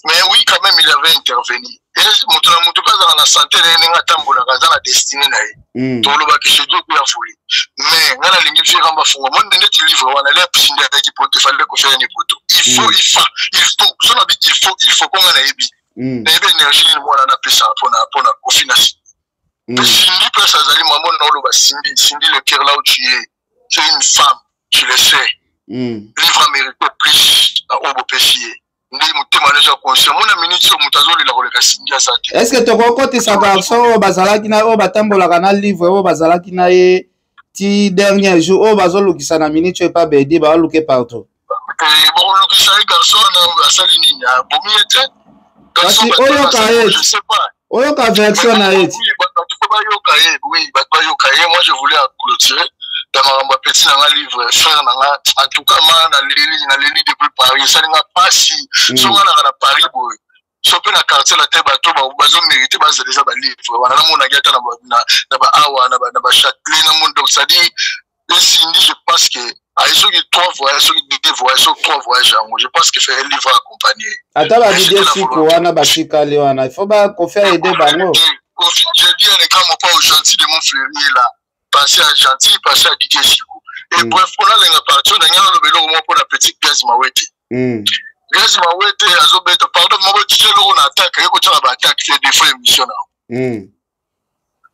Mais oui, quand même, il avait intervenu. Et moto na moto mpe azala na santé na ye, ndenge atambolaka, aza na destinée na ye. Tolobaki c'est Dieu qui a voulu. Mais nga nalingi vieux Rambo afunga mo ndenge ti livre wana le apusindi ayaki poto, efallait Kofi aya ni poto. Il faut, il faut, il faut. So nabi il faut, il faut, mpo nga nayebi. Nayebi énergie nini mwana napesaka mpona Kofi na Cindy. Cindy, place azali, mamo na oloba Cindy, Cindy le cœur, là où tu es. Tu es une femme, tu le sais. Livre a mérité plus na oyo bopesi ye, nde motema na eza conscient. Mona minute oyo, moto azolela koleka Cindy aza te. Est ce que tokokotisa garçon oyo bazalaki na, oyo batambolaka na livre, oyo bazalaki na ye ti dernier jour, oyo bazolukisa na minute oyo epa bedi, baoluke partout? Bokolukisa ye, garçon wana asali nini? Abomi ye te. Kasi oyoka ye, oyoka version na ye. Bato faut bayoka ye, oui, bato bayoka ye. Moi, je voulais clôturer na makambo ya petit na nga livre, frère na nga. En tout cas, ma naleli, naleli depuis Paris, esali nga pasi. So nga naka na Paris boye, so mpe na quartier na te, bato bazomérite baza déjà balivre wana. Namonaki ata na baawa na bachâtelet, namoni. Donc c'est-à-dire esindi, je pense que aye soki trois voyages, soki deux voyages, soki trois voyages yango, je pense que fait un livre accompagné. Ata badidie siko wana batikali wana, il faut baKofi aide bango. J'ai dit à l'écran, mon pas au gentil de Montfleury là, pensez à gentil, pensez à Didier Siko et bref, mpona lenga parti oyo, nangi naloba eloko moko mpona petit Gaz Mawete. Gaz Mawete azobeta, pardon, moko tike eloko na attaque, ye kotiaka baattaque te, des fois émission na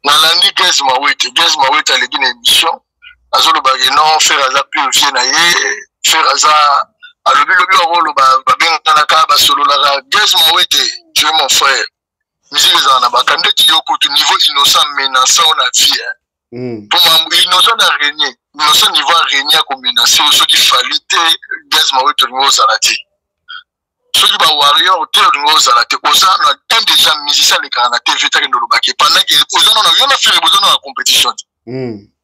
nalandi Gaz Mawete. Gaz Mawete aleki na émission, azolobaki non, Ferre aza pur vieux na ye, Ferre aza, alobi lobi akoloba, babenganaka, basololaka. Gaz Mawete, tu es mon frère. Musique ezala na baka ndeti yo kutu niveau Innocent menaçant na vie. Po Innocent na régné, Innocent niveau arégné, akomenace yo. Soki Fally te, Gaz Mawete, olingi ozala te. Soki bawarrior te, olingi ozala te. Oza na un déjà musicien alekaka na TV, takende olobaki pendant ke oza nano, yo na Ferre boza na compétition te.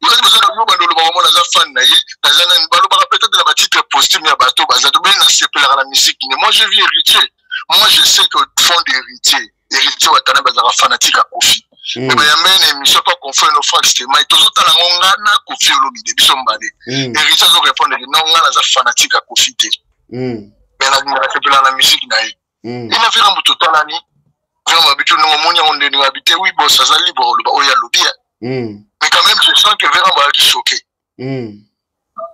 Boza na yo bando olobaka mo naza fan na ye, naza nani, balobaka peut-être na batitre posthume ya bato baza to bene, nasepelaka na musique ne. Moi, je vis Héritier, moi je sais que fond d'héritier, Héritier Watana bazalaka fanatique ya Kofi. Me bayamba ye na émission pa confrère no Frank Stemai, tozotala yango, nga na Kofi Olomide, biso mibale. Héritier azorépondre: non, nga naza fanatique ya Kofi te, mais nasepelaka na musique na ye. Ina vira moto otalani vraiment, biso ndenge omoni yango, ndenge abi te, oui, bos aza libre oloba oyo alobi. Mais Quand même, je sens que Vera bazalaki choqué.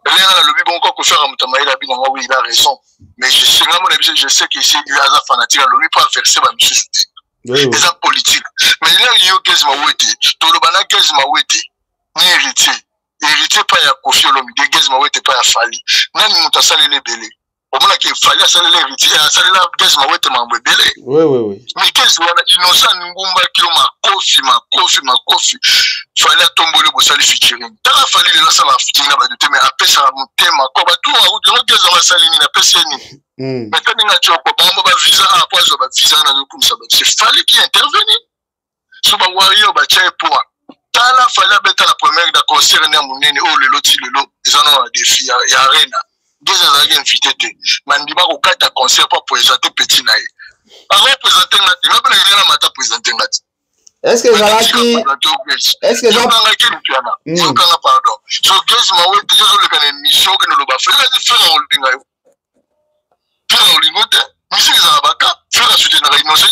Elenga nalobi bongo kwa Kofi aka moto mayele abi nanga, oui, il a raison, mais je sais, nga mona biso, je sais que esi aza fanatique, alobi mpo averse bamisusu te, eza politique. Mais elenge yo Gaz Mawete, toloba na Gaz Mawete ni Héritier, Héritier pa ya Kofi Olomide, Gaz Mawete pa ya Fally, nani moto asaleli ebele? Omonaki Fally asalela Héritier, asalela Gaz Mawete makambo ebele. Mais Gaz wana, Innocent ngumbaki yo makofi, makofi, makofi. Fally atomboli, bosali featuring. Tala Fally lelo, asalaka featuring na bato te, mais apesaka motema ko bato yango. Gaz yango asali nini? Apesi ye nini? Mais te ndenge atioko bango bavisa a po azwa bavisa wana, azokumisa bato, c'est Fally qui intervenu. So bawario batya ye poa. Tala Fally abeta la première da concert ne ya monene oyo lelo ti lelo eza nano na défi ya Arena. Gaz azalaki invité te, mandima kokata concert po aprésente petit na ye. Akoprésente nga te, nga mpe nalinga na mata présente nga te. Est ce que ezalaki, est ce que yokangaki Lupiana, yokanga, pardon. So Gaz Mawete, yo ozoleka na émission, okende oloba Ferre azi, Ferre olinga yo, Ferre olingo te. Musique ezala baka, Ferre asoutenaka Innocent.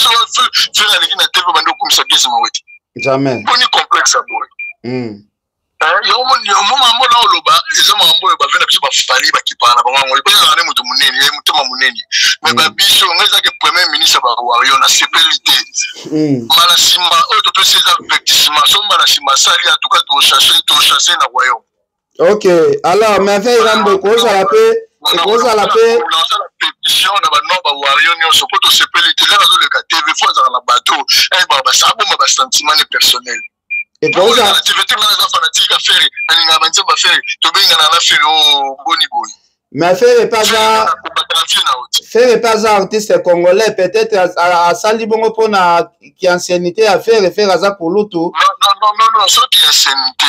Ferre aleki na TV, bandi okumisa Gaz Mawete? Jamais. Boni complexe ya boye? Yango makambo na oloba eza makambo oyo bave na biso bafali bakipaka na bango. Yango epesaka nde moto monene, ye motema monene. Mais babiso, ngai ezaki premier ministre bawario, nasepeli te. Mbala nsima oyo topesi eza avertissement. So mbala nsima asali, en tout cas tochasse, tochasse na royaume. Ok, alors Merveille Rambo, ekozala mpe, ekozala mpe Nasala pétition na bano bawario nyonso mpo tosepeli te. Lere azoleka TV, fo azalaka na bato ayebaka, abomba basentiment ne personnel. Ekozala TV te. Nga naza fanatique ya Ferre, nalingaka banzembo ya Ferre, tobengana na Ferre o boni boye. Mais Ferre mpe aza, Ferre mpe aza artiste congolais. Peut-être asali bongo mpona kianciennité ya Ferre. Ferre aza kulutu. Non, non, non, non, soki anciennité,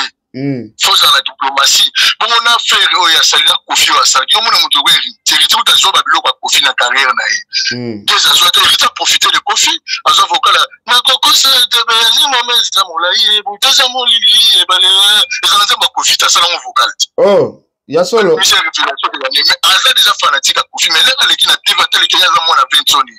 faut ozala na diplomatie bongo na Ferre oyo asali na Kofi oyo asalaki. Yo mona moto oko Héritier, Héritier kuta azwa babiloko ya Kofi na carrière na ye. Te azwa te. Héritier aprofite de Kofi, azwa vocal nakokosa tebeyazimama eza molai, buteza molili ebale, ezala nzembo ya Kofi te, asalango vocal te. Oh, ya solo? Mais aza déjà fanatique ya Kofi. Mais lere aleki na TV, ateleki ye aza mwana Vensoni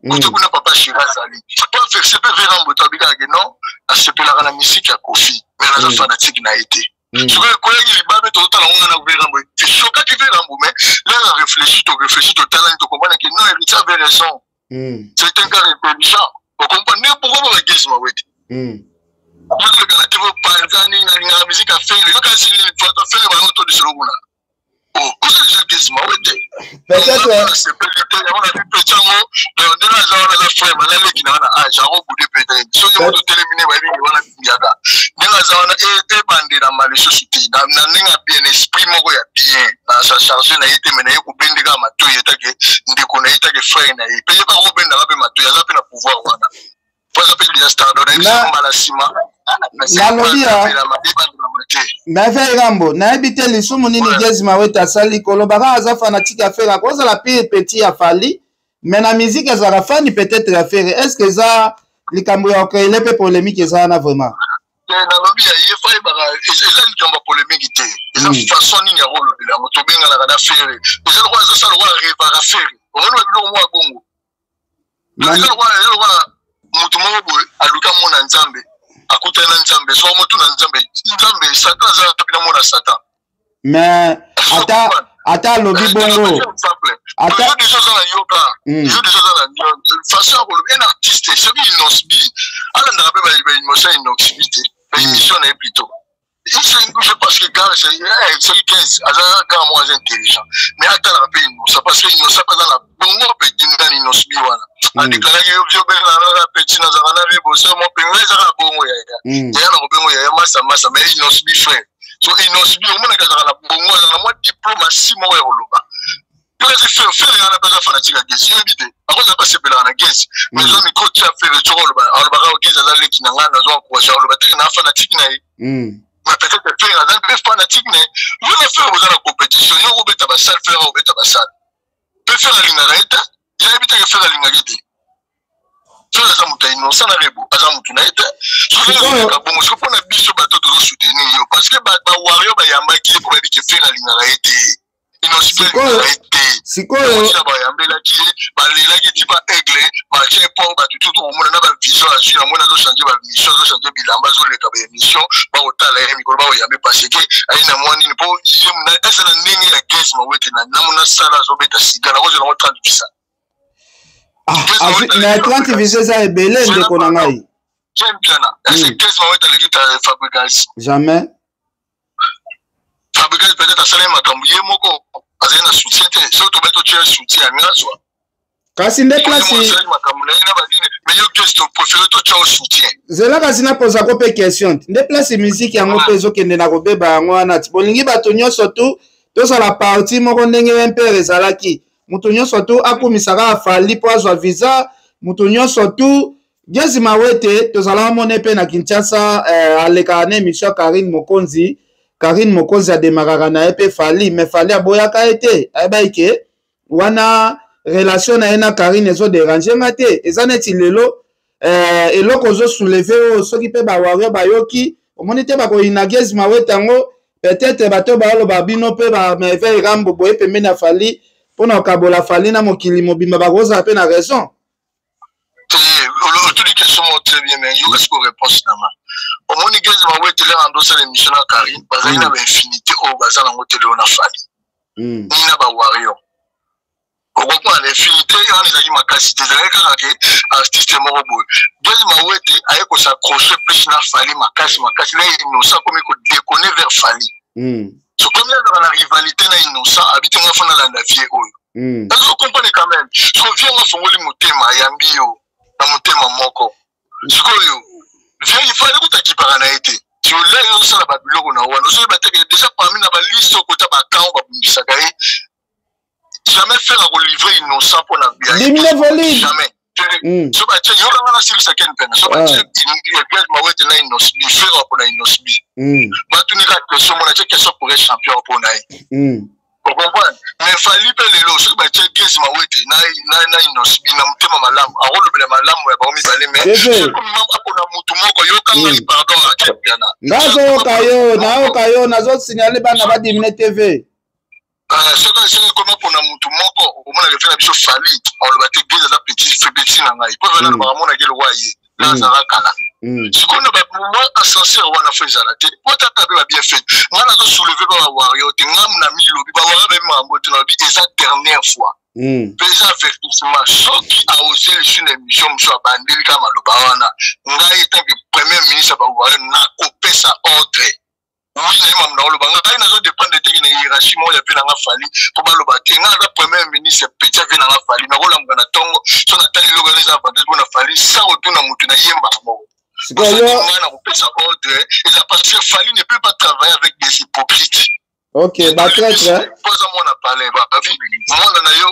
kote kuna, papa Shira azali po verse mpe vera mboto abikaka non, asepelaka na misiki ya Kofi, mais naza fanatique na ye te. Soki ekoyaki libabe, tozotala ngo nga na vera mbo, eshokaki vera mbo. Mais lere aréfléchi, toréfléchi, totalani, tocomprendre que non, Héritier avait raison. C'est un gars intelligent, ocomprendre nde pourquoi bagezi Mawete ozoleka na TV, opanzani, nalingaka misiki ya Ferre, yoka si nini fata Ferre bango to lisolo kuna oza déjà Gaz Mawete. Peut-être. Sepeli te yango na bipe yango. Donc ndenge aza wana, aza frère manaleki na wana age yango bude peut-être soki moto telemi ne bayebi wana yaka ndenge aza wana, ebandelama lisusu te na ndenge ya bien, esprit moko ya bien na sa charge na ye te. Me na ye kobendeka matoi etake ndeko na ye, etake frère na ye mpe ye bakobendaka mpe matoi, aza mpe na pouvoir wana po aza mpe déjà star. Donc nayebi mbala nsima. Nalobi ya Merveille Rambo, nayebi te lisumu nini Gaz Mawete asali koloba kaka aza fanatique ya Ferre. Akozala pire petit ya Fally, mais na musique azalaka fani peut-être ya Ferre. Est ce que eza likambo ya okreele mpe polémique eza wana vraiment? Nalobi ya ye fa yebaka, eza likambo ya polémique te. Eza façon nini ya kolobela yango. Tobenganaka na Ferre, eza lokola ezosala lokola revaka Ferre, omoni babiloko moko ya bongo. Eza lokola moto moko boye aluki amona Nzambe, akutani na Nzambe, so amotuna Nzambe: "Nzambe, Satan aza wapi? Namona Satan." Mais ata alobi bongo, ata déjà oza na yoka, yo déjà oza na façon ya koloba. Un artiste, soki Innoss'B alandaka mpe baémission ya Innoss'B te, baémission na ye plutôt, je pense que gars, soki 15 aza gars moko aza intelligent, mais atalaka mpe Innocent, parce que Innocent mpe aza na bongo mpe nani Innoss'B wana adeklaraki yo biobenganaka petit, nazalaka na reboso mo mpe ngai ezaka bongo yaya yaya na kobengo yaya masa masa. Mais Innoss'B frère, so Innoss'B omonaka azalaka na bongo, azalaka na mwa diplomatie moko ya koloba. Mpe Ferre, Ferre wana mpe aza fanatique ya Gaz, yoyebi te, akozala mpe asepelaka na Gaz, mais eza micro tia Ferre soko oloba, alobaka Gaz aza leki na ngai, nazwa encourage, aloba te na fanatique na ye. Mais peut-être Ferre aza mpe fanatique na ye. Yo na Ferre boza na compétition, yo okobeta basale, Ferre akobeta basale mpe. Ferre alingaka ye te, yayebi teke Ferre alingaki te. Ferre aza moto ya Innocent na Rebo, aza motu na ye te. Soki bongo, soki mpona biso bato tozosoutenir yo, parce que bawario bayambaki ye mpo bayebi ke Ferre alingaka ye te. Sikoyo sikoyo bayambelaki ye, balelaki ti ba aigle batie po bato tutu komona na bavision azwi yango, nazochange bamission, azochange bilamba, azoleka baémission, bakotala ye mikolo bakoyambe parce que aye na mwa nini mpo ye eza na ndenge ya Gaz Mawete na namona sala azobeta siga nakozela ngo 30 visa. Ah, mais 30 visa eza ebele, ndeko na ngai. J'aime bien na est-ce que Gaz Mawete aleki ta Fabregas? Jamais. Fabregas peut-être asalaki makambo ye moko, azali na soutien te. Soki tobai totia soutien, alingi azwa. Kasi nde place makambo na ye na banini, mais yo Gaz, topréféré totia o soutien. Zela, kasi napozako mpe question. Nde place musique yango mpe ezokende na kobeba yango wana. Ti bolingi bato nyonso tu tozala parti moko ndenge MPR ezalaki, moto nyonso tu akumisaka afali mpo azwa visa, moto nyonso tu Gaz Mawete. Tozalaka mone mpe na Kinshasa, alekaka na émission ya Karine Mokonzi. Karine Mokonzi ademaraka na ye mpe Fali, mais Fali aboyaka ye te. Ayebaki ke wana relation na ye na Karine ezoderange nga te. Eza neti lelo eloko ozosouleve oyo, soki mpe bawario bayoki, omoni te bakoyina Gaz Mawete yango. Peut-être bato baoloba bino mpe bamerveille Rambo boye pembeni ya Fali mpona kokabola Fali na mokili mobimba, bakozala mpe na raison. Otuli question moko très bien, mais yoka sikoyo réponse na nga. Omoni, Gaz Mawete lere ando osala émission na Karine, bazali na bainfinité oyo baza nango te lelo na Fali ni na bawario. Okomprendre, infinité wana ezalaki makasi te, ezalaki kaka ke artiste moko boye. Gaz Mawete aye kos'accroche plus na Fali makasi makasi, na Innocent akomi kodéconner vers Fali. So komi azala na rivalité na Innocent, abi te nga fo nalanda vie oyo. Nazo comprendre quand même. So vie yango afongoli motema, ayambi yo na motema moko. Sikoyo vie ifale kuta akipaka na ye te. Ti olai ozosala babiloko na wana, ozoyeba te ke déjà parmi na baliste okota bakamp babundisaka ye. Jamais faire akolivre Innocent mpo na Dimine volume. Jamais. So batie, yokanga nasilisa ken pena. So batie Gaz Mawete na Innoss'B, Ferre mpo na Innoss'B, batunika question mona tie question pour champion mpo na ye. Ocomprendre? Mais Fali mpe lelo, soki batie Gaz Mawete na Innoss'B, na motema malamu akolobela malamu ya bango mibale, mais apona motu moko. Yokanga, pardon, ake piana. Nazoyoka yo, nayoka yo, nazosignale bana badimine TV. Soki ekoma mpona motu moko, omonaka efe na biso Fali aloba te Gaz aza petit petit na ngai, mpo wana alobaka amonaki elokwa ye na azalaka kala. Sikoyo na bamwa ascenseur wana fo ezala te, po tata mpe babien fait. Ngai nazosouleve ba bawario te, ngai na milobi bawario bayebi makambo te. Nalobi eza dernière fois mpe eza avertissement. Soki aose lisu na émission mosusu, abandeli kaka maloba wana, ngai en tant que premier ministre ya bawario nakopesa ordre. Oui, na ye mamu naoloba, ngai nazodépendre teke na hiérarchie moko ya vie nanga Fali mpo baloba te. Ngai naza premier ministre petit ya vie nanga Fali. Nakolamuka na ntongo, so natali eloko wana eza avantage mpo na Fali, sa kotuna motu nayembaka moko. Ngai nakopesa ordre eza parce que Fali ne peut pas travailler avec des hypocrites. Ok, batraître. Po aza mwana palais, bavi mwana na yo,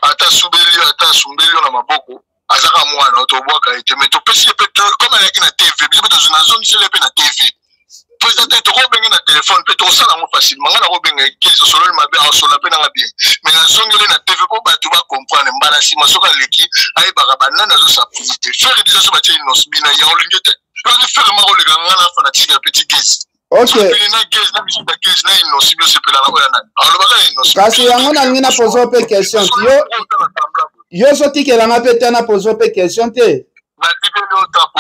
ata asubeli yo, ata asumbeli yo na maboko, azaka mwana, tobwaka ye te. Mais topesi ye mpe comme ayaki na TV, biso mpe nazongiseli ye mpe na TV. Po eza te tokobenge na telefone mpe tokosala yango facilement. Ngai nakobenga ekezi, osololi mabe, asola mpe nanga bien, mais nazongeli na TV mpo bato bacomprendre. Mbala nsima soki aleki, ayebaka banani azosapuli te. Ferre déjà, so batie Innoss'B na ya olingi te, ozi Ferre moko oleka ngai na fanatique ya petit Gaz. Na Gaz, na biso ba Gaz na Innoss'B, osepelaka oyo nani alobaka na Innoss'B? Kasi yango nalingi napoza mpe question. Yo ozotikelanga mpe te, napoza mpe question te.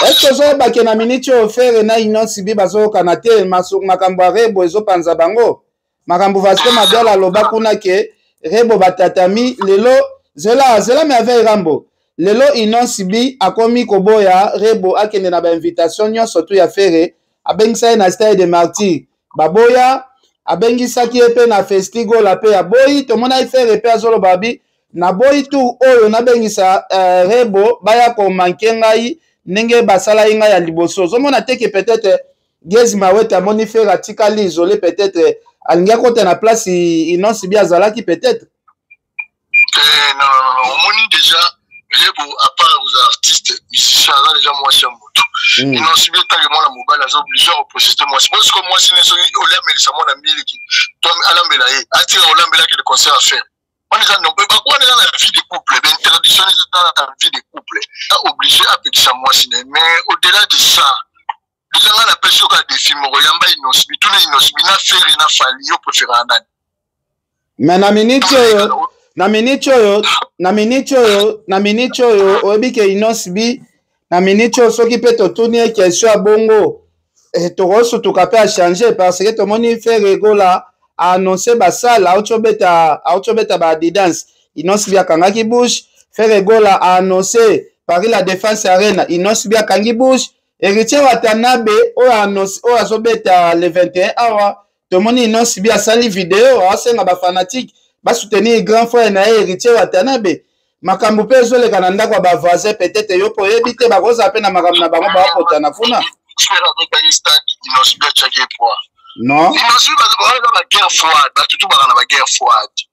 Est-ce ozoyebake na miniti oyo Ferre na Innoss'B bazoyokana te? Makambo ya Rebo ezopanza bango, makambo Vasco Mabiala aloba kuna ke Rebo batatami lelo. Zela, zela, Merveille Rambo. Lelo Innoss'B akomi koboya Rebo akende na bainvitation nyonso tu ya Ferre. Abengisa ye na Stade de Martyr, baboya. Abengisaki ye mpe na Festigola mpe aboyi. Tomonaki Ferre mpe azoloba bi naboyi tour oyo nabengisa Rebo, baya komanke ngai ndenge basalaki ngai ya liboso. Ozomona te ke peut-être Gaz Mawete amoni Ferre atikali isolé, peut-être alingi akota na place Innoss'B azalaki peut-être? Non, non, non, omoni déjà Rebo, à part aux artistes musicien, aza déjà mwasi ya motu. Innoss'B etake mwana mobali, aza obligé akoposite mwasi. Bo siko mwasi ne, soki olamelisa mwana miliki to alambela ye, atika olambela, akende concert affaire wana eza non. Wana eza na vie de couple, bainterdiction eza na vie de couple, aza obligé apekisa mwasi na ye. Mais au-delà de ça, déjà ngai napesi yo kaka défi moko: yamba Innoss'B, tuna Innoss'B na Ferre na Fali, yo préférera nani? Mais na minute oyo, na minute oyo, na minute oyo, na minute oyo, oyebi ke Innoss'B, na minute oyo soki mpe totuni ye question ya bongo, eh, tokosutuka mpe achange parce que tomoni Ferre Gola aannonce basale, auti obeta ba Adidas, Innoss'B akangaki bouche. Ferre Gola aannonce Paris La Défense Arena, Innoss'B akangi bouche. Héritier Watanabe oyo annonce oyo azobeta le 21 awa, tomoni Innoss'B asali video asenga ba fanatique ba soutenir grand frère na ye Héritier Watanabe. Makambo mpe ezoleka na ndako ya ba voisin, peut-être yo mpo oyebi te, bakozala mpe na makambo na bango baopotana kuna. Non, Innoss'B baza ba guerre froide, bato tu baka na ba guerre froide,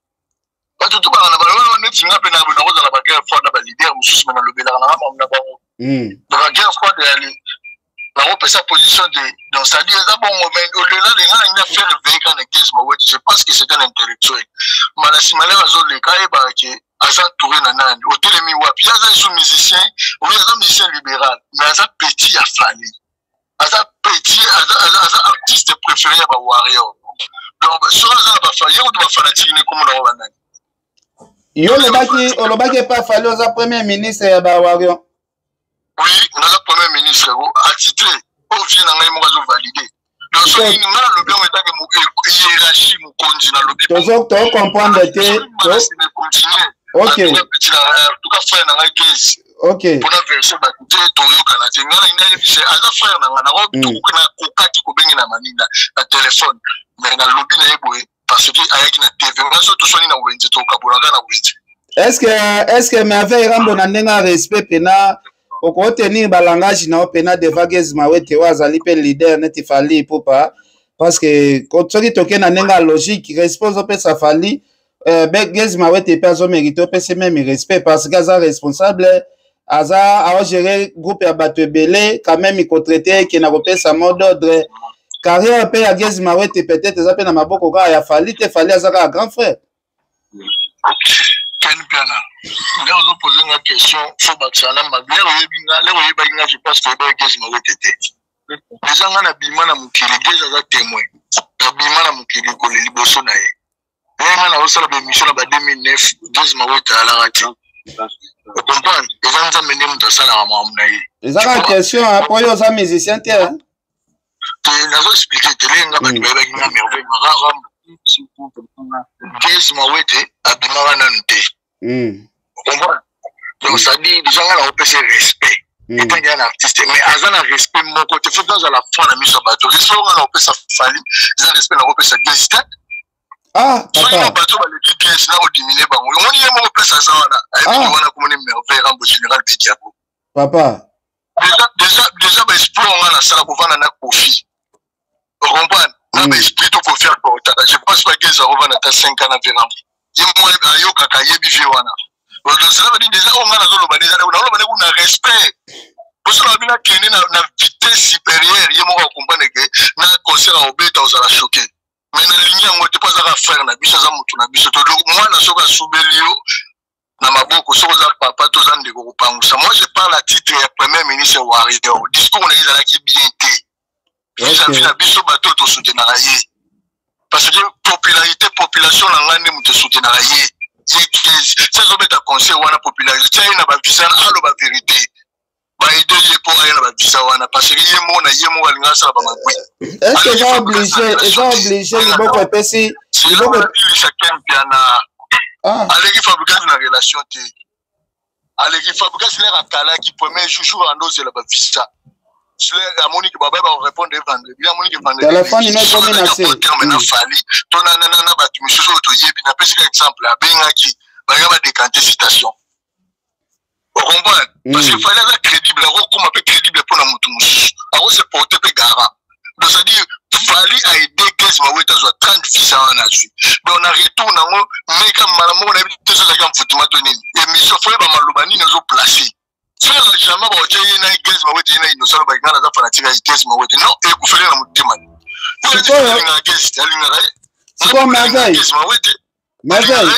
bato tu baka na bango neti nga mpe nakozala ba guerre froide na ba leader mosusu, me nalobelaka na nga na bango. Donc ba guerre froide eyali nakopesa position te. Donc c'est-à-dire eza bongo, mais au-delà de nga, nalingi na faire réveiller kaka na Gaz Mawete. Je pense que c'est un intellectuel. Mbala nsima lere azoleka, ayebaka ke aza entouré na nani, otelemi wapi. Ye aza lisu musicien, oui, aza musicien libéral, mais aza petit ya Fally, aza petit, aza artiste préféré ya bawarrior. Donc soki aza na bafa ye kutu bafanatike ne komona ngo banani. Yo olobaki epa Fally oza premier ministre ya bawarrior. Oui, naza premier ministre ko attitré oyo vie na ngai moko azovalide. Donc soki nga nalobi yango etake hiérarchie mokonzi nalobi. Tocomprendre te. Continue. En tout cas frère na ngai Gaz, mpona version bato te toyokana te, ngai nalingi nayebisa aza frère na ngai, nakokaki kobenge na maninga na telefone, mais nalobi na ye boye parce que ayaki na TV. Ngai so toswani na wenze, tokabolaka na wenze. Est-ce que Merveille Rambo, na ndenge ya respect pena, okotenir balangage na yo pena devant Gaz Mawete oyo azali mpe leader neti Fally Ipupa? Parce que soki tokei na ndenge ya logique, respect ozopesa Fally, Gaz Mawete mpe azomérite opesi même respect parce que aza responsable, aza aogere groupe ya bato ebele. Quand même kotraite eke na kopesa mot d'ordre, carrière mpe ya Gaz Mawete peut-être eza mpe na maboko kaka ya Fally te. Fally aza kaka grand frère. Ken Piana, nde ozopose nga question, fo bakisa na mabe. Lere oyebi nga, lere oyebaki nga, je pense que oyebaki Gaz Mawete te. Deja nga nabima na mokili, Gaz aza témoin, nabima na mokili kole liboso na ye. Ndenge nga naosala baémission na ba 2009, Gaz Mawete alaka te. Ocomprendre, eza Nzambe nde moto asalaka makambo na ye. Eza kaka question po yo oza musicien te. Te, nazo explique te. Ndenge nga bato bayebaki nga Merveille Rambo, Gaz Mawete abimaka nanu te. Comprendre? Donc c'est-à-dire déjà nga nakopesa respect etangi ya na artiste, mais aza na respect moko te. Faut azala franc na miso ya bato. Respect oyo nga nakopesa Fally eza respect nakopesa Gaz te. Soki na bato baleki Gaz, na kodimine bango, omoni ye moko place aza wana, ayebi wana komoni Merveille Rambo, général de Diabo. Papa. Déjà baexploit nga nasala kovanda na Kofi, ocomprendre, na baesprit to Kofi aportaka, je pense pas Gaz akovanda ata 5 ans na Verambo. Ye moko ayokaka, ayebi vie wana. Donc cela veut dire déjà oyo nga nazoloba, déjà naloba nde kuna respect poso na bino akende na vitesse supérieure, ye moko acomprendre ke na concert akobeta, ozala choqué. Mais nalingi yango te mpo azaka frère na biso, aza motu na biso. To mwana soki asubeli yo na maboko, soki oza papa to oza ndeko, kopangusa. Moi je parle à titre ya premier ministre warrior. Discours na ye ezalaki bien te vis-à-vis na biso bato oyo tosoutenaka ye, parce que popularité, population na ngai nde moto esoutenaka ye. Ye si azobeta concert wana, popularité tia ye na bavisa, aloba vérité, baede ye mpo aye na bavisa wana, parce que ye moko na ye moko alingi asala bamagwi. Est ce que eza obligé liboko epesi liboko bilisa Ken Piana? Aleki Fabregas na relation te, aleki Fabregas. Lere akalaki premier jour, jour ando ozela bavisa, amoniki babai bakorépondre vendredi, amoniki. Telefone no ekomi na se. Terme na Fally to na bato misusu oyo toyebi, napesika exemple, abengaki balinga badécanter citation, ocomprendre, parce que Fally aza crédible, akokoma mpe crédible mpona motu mosusu, akose porte mpe garant. Donc c'est-à-dire Fally aide Gaz Mawete azwa 30 visa wana azwi. Donc na retour nango meka mbala moko, nayebi te so ezalaki mfutuma to nini, émission fo yeba maloba nini ozoplace. Frère, jamais baotya ye na Gaz Mawete, ye na Innocent, alobaki nga naza fanatique ya Gaz Mawete. Non, ekufeli na motema, alingaka Gaz te, alingaka ye. Sikoyo Merveille, Merveille,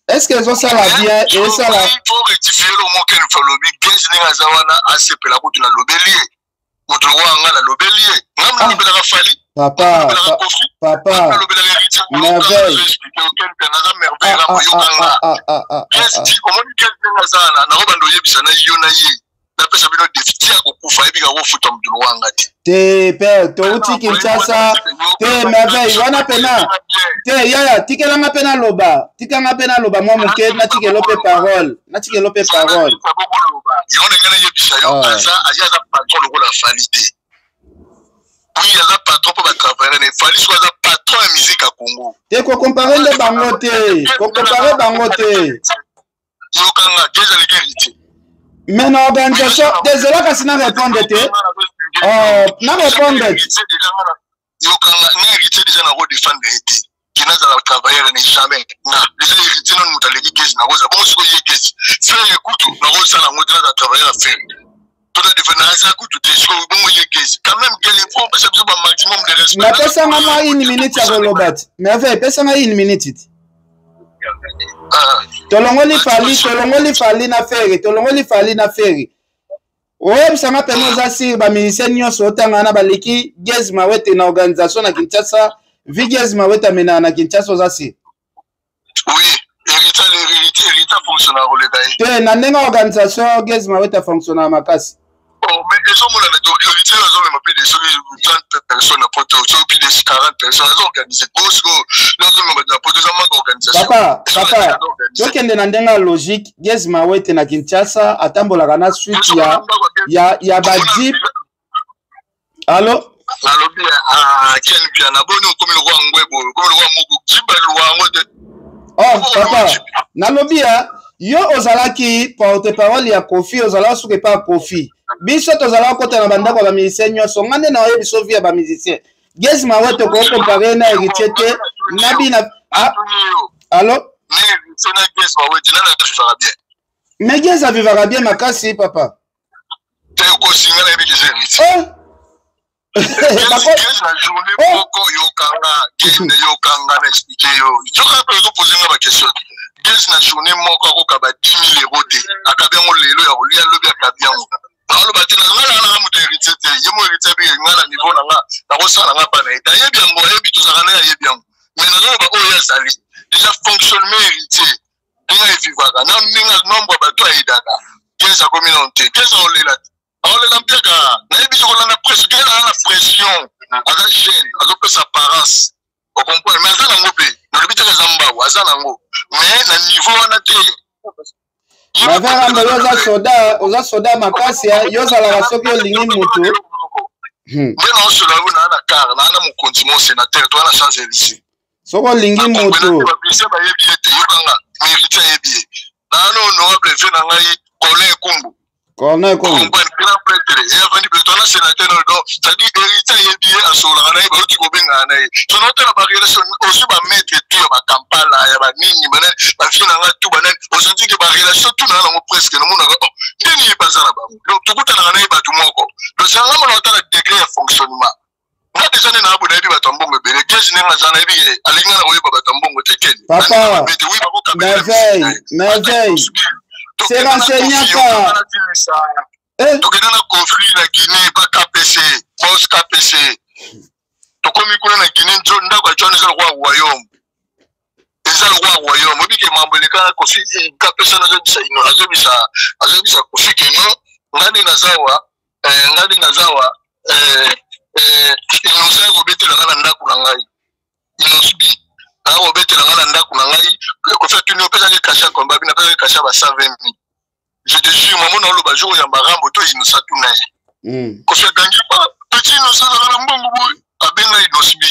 est ce que ezosala bien, ezosala? Faut rectifier lo moko. Alobi Gaz ndenge aza wana, asepela kutu nalobeli ye. Moto lokola nga nalobeli ye, nga Ah. nalobelaka Fally. Papa, nalobelaka Koffi. Papa. Nalobelaka Héritier. Merveille. Naza Merveille Ah, Rambo, ah, yokanga. ah, ah, ah, ah, ah, ah. Omoni Gaz ndenge aza wana, nakobanda oyebisa na yo na ye, napesa bino défi ti akokufa, ayebi kaka kofuta moto lokola nga te. Te père, touti Kinshasa te. Merveille wana pena te. Yaya, tikelanga mpe naloba, tikanga mpe naloba mwa moke, natikelo mpe parole, natikelo mpe parole. Yango na ngai nayebisa yo. Ah. Aza aza aza patron lokola Fally te. Oui, aza patron mpo batravailleur na Fally. Soki aza patron ya musique ya Congo. Te, kocomparer nde bango te, kocomparer bango te. Yokanga, Gaz aleki Héritier. Mais na organisation, désolé, kasi na répondre te. Oh, na répondre. Yokanga, nga Héritier déjà nakodéfendre ye te ke nazala travailleur ne jamais. Nga déjà Héritier nanu moto aleki Gaz, nakoza bongo. Sikoyo ye Gaz, frère, ekutu nakosala yango te, nazala travailleur ya frère to na défendre, naza kutu te. Sikoyo bongo ye Gaz quand même, quel il faut opesa biso ba maximum de respect. Napesanga mwa une minute ya koloba ti. Merveille, pesanga une minute ti. Ah. Tolongoli Fally, tolongoli Fally na Ferre, tolongoli Fally na Ferre. Oyebisanga pene, oza sûr bamusicien nyonso otanga na baleki Gaz Mawete na organisation na Kinshasa? Vi Gaz Mawete amenaka na Kinshasa, oza sûr? Oui, Héritier, Héritier, Héritier fonctionnera koleka ye. Te, na ndenge organisation, Gaz Mawete afonctionnaka makasi. Oh, mais ezomonana to Héritier azomema plus de soki 30 personnes na poto, soki plus de 40 personnes, azoorganiser bo. Sikoyo nazomema bato na poto, eza manque organisation. Papa, papa, tokende na ndenge ya logique. Gaz Mawete na Kinshasa atambolaka na suite ya bajeep. Allo? Nalobi, Ken Piana, boni okomi lokola ngwebo, okomi lokola moko jiba luwa yango te. Oh papa, nalobi ya yo, ozalaki porte parole ya Koffi, ozalaka suki epa ya Koffi. Biso tozalaka kota na bandako ya bamusicien nyonso. Nga nde na oyebi so vie ya bamusicien. Gaz Mawete okocomparer na Héritier te na bina. Ah, allo? Héritier na Gaz Mawete, nani avivaka bien? Mais Gaz avivaka bien makasi, papa. Te, okosinga, nayebi ke eza Héritier. Oh! Gaz na journée moko, yokanga, kende, yokanga na expliquer yo, yoka mpe ozopose nga baquestion. Gaz na journée moko akokaba 10 000 euro te. Akabi yango lelo ya kolia, lobi akabi yango. Naoloba te, nga nanga moto Héritier te. Ye mo Héritier abi nga na niveau na nga, nakosala nga mpa na ye te. Ayebi yango, ayebi, tozalaka na ye, ayebi yango. Mais nazoloba oyo azali déjà fonctionnement Héritier, ndenge evivaka na ndenge nombre ya bato ayedaka. Gaz akomi nano te. Gaz aolela te, aolela mpiaka. Nayebi soki olanda presse, Gaz aza na pression, aza jeune, azopesa apparence, ocomprendre, mais aza nango mpe. Nalobi teke aza mbawu, aza nango, mais na niveau wana te. Mavaramba, yo oza soda, oza soda makasi. Yo ozalaka soki olingi motu. Nde naosola yo, naa na car, naa na mokonzi mo sénateur, toa na Champs Élysées. Soki olingi motu. Babise bayebi ye te. Yokanga, mérite ayebi ye. Naano honorable ve na ngai Colin Ekumbu. Corneille Ekumbu. Comprendre, grand prêtre ye avandi mpe toana sénateur. Donc c'est-à-dire Héritier ayebi ye, asololaka na ye, bauti kobengana na ye. So naotala barelation, ozwi bamaître tu ya bakampala ya banini, banani, bavie na nga tu, banani, osanti ke barelation tu naa nango presque namonaka. Oh, ndeni ye baza na bango, donc tokutanaka na ye bato moko. Donc sanga mona otala degré ya fonctionnement nga déjà nde naa boye, nayebi bato ya mbongo ebele. Gaz ndenge aza, nayebi ke alingi nga na koyeba bato ya mbongo te. Kende. Papa Merveille, Merveille se renseignaka. Tokenda na conflit na Guinée pa KPC, bos KPC. Tokomi kuna na Guinée, nzo ndako ya John eza lokola royaume, eza lokola royaume. Oyebi ke mambo eleka na Koffi, KPC azobisa ino, azobisa Koffi ke non, nga nde nazawa, nga nde nazawa, Innocent akobetela nga na ndako na ngai, Innoss'B akobetela nga na ndako na ngai. Koffi atuni: "Opesaki cachet ya combien?" "Napesaki cachet ya ba 120 000." Je te jure, mamo, na oloba jour oyamba Rambo to Innocent, tuna ye. Koffi agangi: "Pa petit Innocent azaka na mbongo boye." Abenga Innoss'B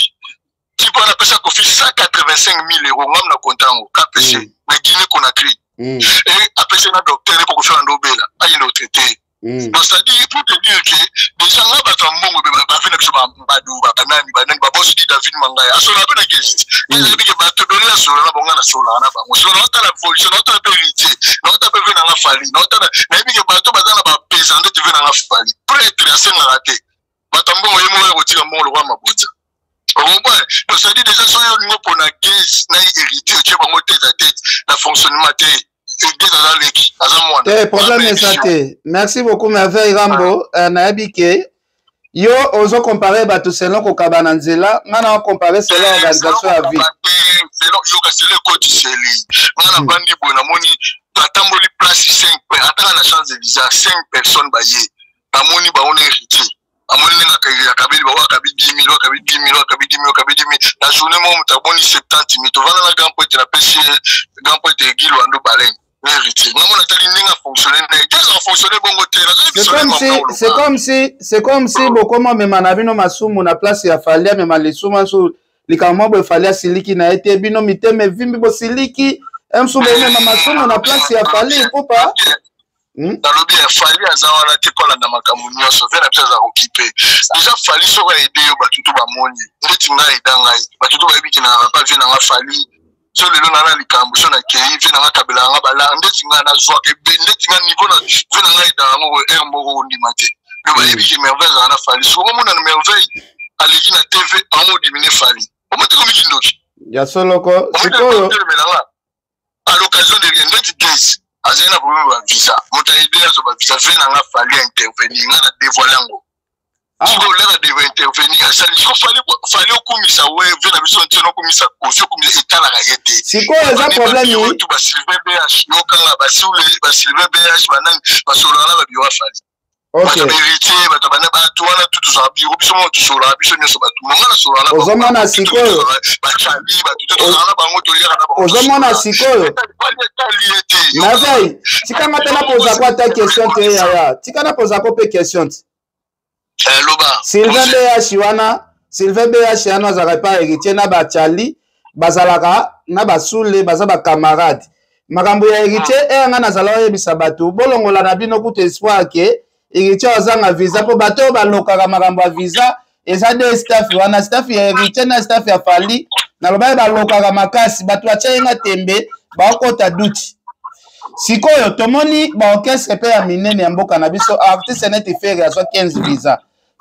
tipo wana, apesa Koffi 185 000 euros. Ngam na kontango KPC na Guinée Conakry e apesi na docteur po Koffi anda obela, ayende otraiter. Donc c'est-à-dire, pour te dire que déjà nga bato ya mbongo bafe na biso, bambadu, banani, banani, babosi di David Mangaya asolaka mpe na guest. Eyebi ke bato ebele asola na bango, nga nasolaka na bango. Solo naotala évolution, naotala mpe Héritier, naotala mpe ve nanga Fally, naotala, nayebi ke bato baza na bapesa nde te. Ve nanga Fally prêtre asengaka te bato ya mbongo, ye moko ya kotika mbongo lokola mabonza, ocomprendre. Donc c'est-à-dire déjà soki olingi opona Gaz na Héritier, otie bango tête à tête na fonctionnement te, Gaz aza leki, aza mwana. Te, problème eza te. Merci beaucoup, Merveille Rambo. Nayebi ke Yo ozo compare bato selon kokaba na nzela, nga na compare selon eh, organisation ya vie. Selon yoka selon ekotiseli. Nga na bandi boye namoni batamboli place 5 ataka na Champs Élysées 5 personnes baye. Namoni bango na héritier. Amoni ndenge akabeli bango akabi 10 000 akabi 10 000 akabi 10 000 akabi 10 000 na journée moko moto amoni 70 000 tovanda na grand prêtre napesi ye grand prêtre Guy Luando Baleine héritier nga mona tali ndenge afonctionne ndenge te azaka fonctionne bongo te. C'est comme si bokoma omema na bino masumu na place ya Fally, amema lisumu nsu likambo moko boye. Fally asiliki na ye te, bino mitema evimbi, bosiliki msu bomema masumu na place ya Fally Ipupa. Nalobi ya Fally aza wana te mpo alanda makambo nyonso. Ve na biso aza kokipe déjà Fally. Soki aide yo, bato to bamoni ndeti ngai aida ngai, bato to bayebi kenaka pa vie nanga Fally. So lelo na na likambo so nakei, vie nanga kabela yanga bala ndeti ngai nazwaka ebe ndeti ngai niveau na vie na ngai edaka yango heure moko kondima te. Lo bayebi ke Merveille azala na Fally. Soki omona na Merveille aleki na TV, amodimine Fally, omoti komi kindoki. Ya soloko sikoyo. À l'occasion de rien, ndeti Gase azali na problème ya visa, moto aide azwa bavisa, ve nanga Fally intervenir, nga na dévoile yango. Sikoyo lere deva intervenir, asali siko Fally okumisa we ve na biso ntiena, okumisa Kofi, okumisa etalaka ye te. Sikoyo eza problème. Tu baSylvain BH, yokanga basule, baSylvain BH, banani basololaka na babiro ya Fally, bato baHéritier, bato bana, bato wana tu tozala biro biso moko, tosololaka biso nyonso, bato monga nasololaka. Ozomona sikoyo. Bachali, bato te tozala na bango, toliaka na bango. Ozomona sikoyo. Etali ye te. Merveille, tikanga te napozako ata question te yaya, tika napozako mpe question te. Loba. Sylvain BH wana, Sylvain BH wana azalaka epa Héritier na bachali, bazalaka na basule, baza bacamarade. Makambo ya Héritier eya nga nazala oyebisa bato, bolongola na bino kutu espoir ke Héritier azanga visa, mpo bato oyo balokaka makambo ya visa eza de staff wana, staff ya Héritier na staff ya Fally. Nalobaki balokaka makasi, bato batya ye nga tembe, baokota duti. Sikoyo tomoni baorchestre mpe ya minene ya mboka na biso, artiste neti Ferre azwa 15 visa,